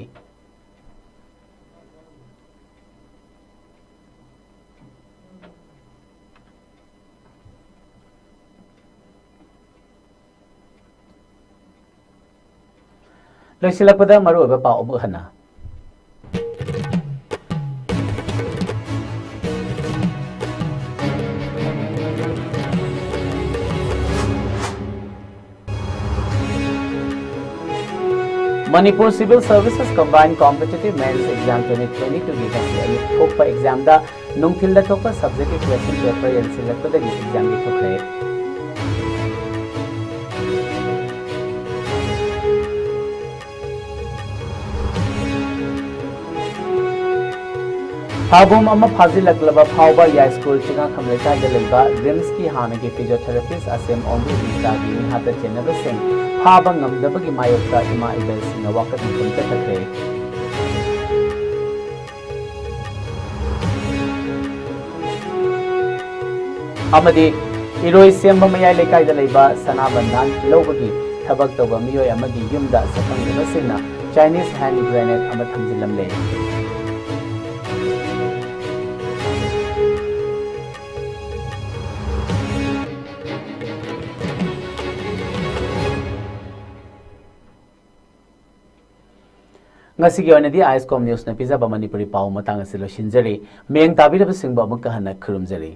ꯂꯣꯏꯁꯤꯜꯂꯛꯄꯗ ꯃꯔꯨꯑꯣꯏꯕ ꯄꯥꯎ ꯑꯃꯨꯛ ꯍꯟꯅ꯫ Manipur Civil Services Combined Competitive Mains Exam twenty twenty-twoꯒꯤ ꯉꯁꯤ ꯑꯌꯨꯛ ꯊꯣꯛꯄ examꯗ ꯅꯨꯡꯊꯤꯜꯗ ꯊꯣꯛꯄ subjectꯀꯤ question paper ꯌꯦꯡꯁꯤꯜꯂꯛꯄꯗꯒꯤ exam ꯌꯩꯊꯣꯛꯈ꯭ꯔꯦ꯫ ꯊꯥ ꯄꯨꯝ ꯑꯃ ꯐꯥꯖꯤꯜꯂꯛꯂꯕ ꯐꯥꯎꯕ ꯌꯥꯏꯁ꯭ꯀꯨꯜ ꯆꯤꯡꯉꯥꯈꯝ ꯂꯩꯀꯥꯏꯗ ꯂꯩꯕ RIMSꯀꯤ ꯍꯥꯟꯅꯒꯤ physiotherapist ꯑꯁꯦꯝ ꯑꯣꯡꯕꯤ ꯔꯤꯇꯥꯒꯤ ꯃꯤꯍꯥꯠꯇ ꯆꯦꯟꯅꯕꯁꯤꯡ ꯐꯥꯕ ꯉꯝꯗꯕꯒꯤ ꯃꯥꯌꯣꯛꯇ ꯏꯃꯥ ꯏꯕꯦꯜꯁꯤꯡꯅ ꯋꯥꯀꯠ ꯃꯤꯐꯝ ꯆꯠꯊꯈ꯭ꯔꯦ꯫ ꯑꯃꯗꯤ ꯏꯔꯣꯏꯁꯦꯝꯕ ꯃꯌꯥꯏ ꯂꯩꯀꯥꯏꯗ ꯂꯩꯕ ꯁꯅꯥꯕꯟ ꯂꯥꯟ ꯂꯧꯕꯒꯤ ꯊꯕꯛ ꯇꯧꯕ ꯃꯤꯑꯣꯏ ꯑꯃꯒꯤ ꯌꯨꯝꯗ ꯁꯛꯈꯪꯅꯕꯁꯤꯡꯅ Chinese hand grenade ꯑꯃ ꯊꯝꯖꯤꯜꯂꯝꯂꯦ꯫ ꯉꯁꯤꯒꯤ ꯑꯣꯏꯅꯗꯤ ꯑꯥꯏꯁꯀꯣꯝ ꯅ꯭ꯌꯨꯁꯅ ꯄꯤꯖꯕ ꯃꯅꯤꯄꯨꯔꯤ ꯄꯥꯎ ꯃꯇꯥꯡ ꯑꯁꯤ ꯂꯣꯏꯁꯤꯟꯖꯔꯤ꯫ ꯃꯌꯦꯡ ꯇꯥꯕꯤꯔꯕꯁꯤꯡꯕꯨ ꯑꯃꯨꯛꯀ ꯍꯟꯅ ꯈꯨꯔꯨꯝꯖꯔꯤ꯫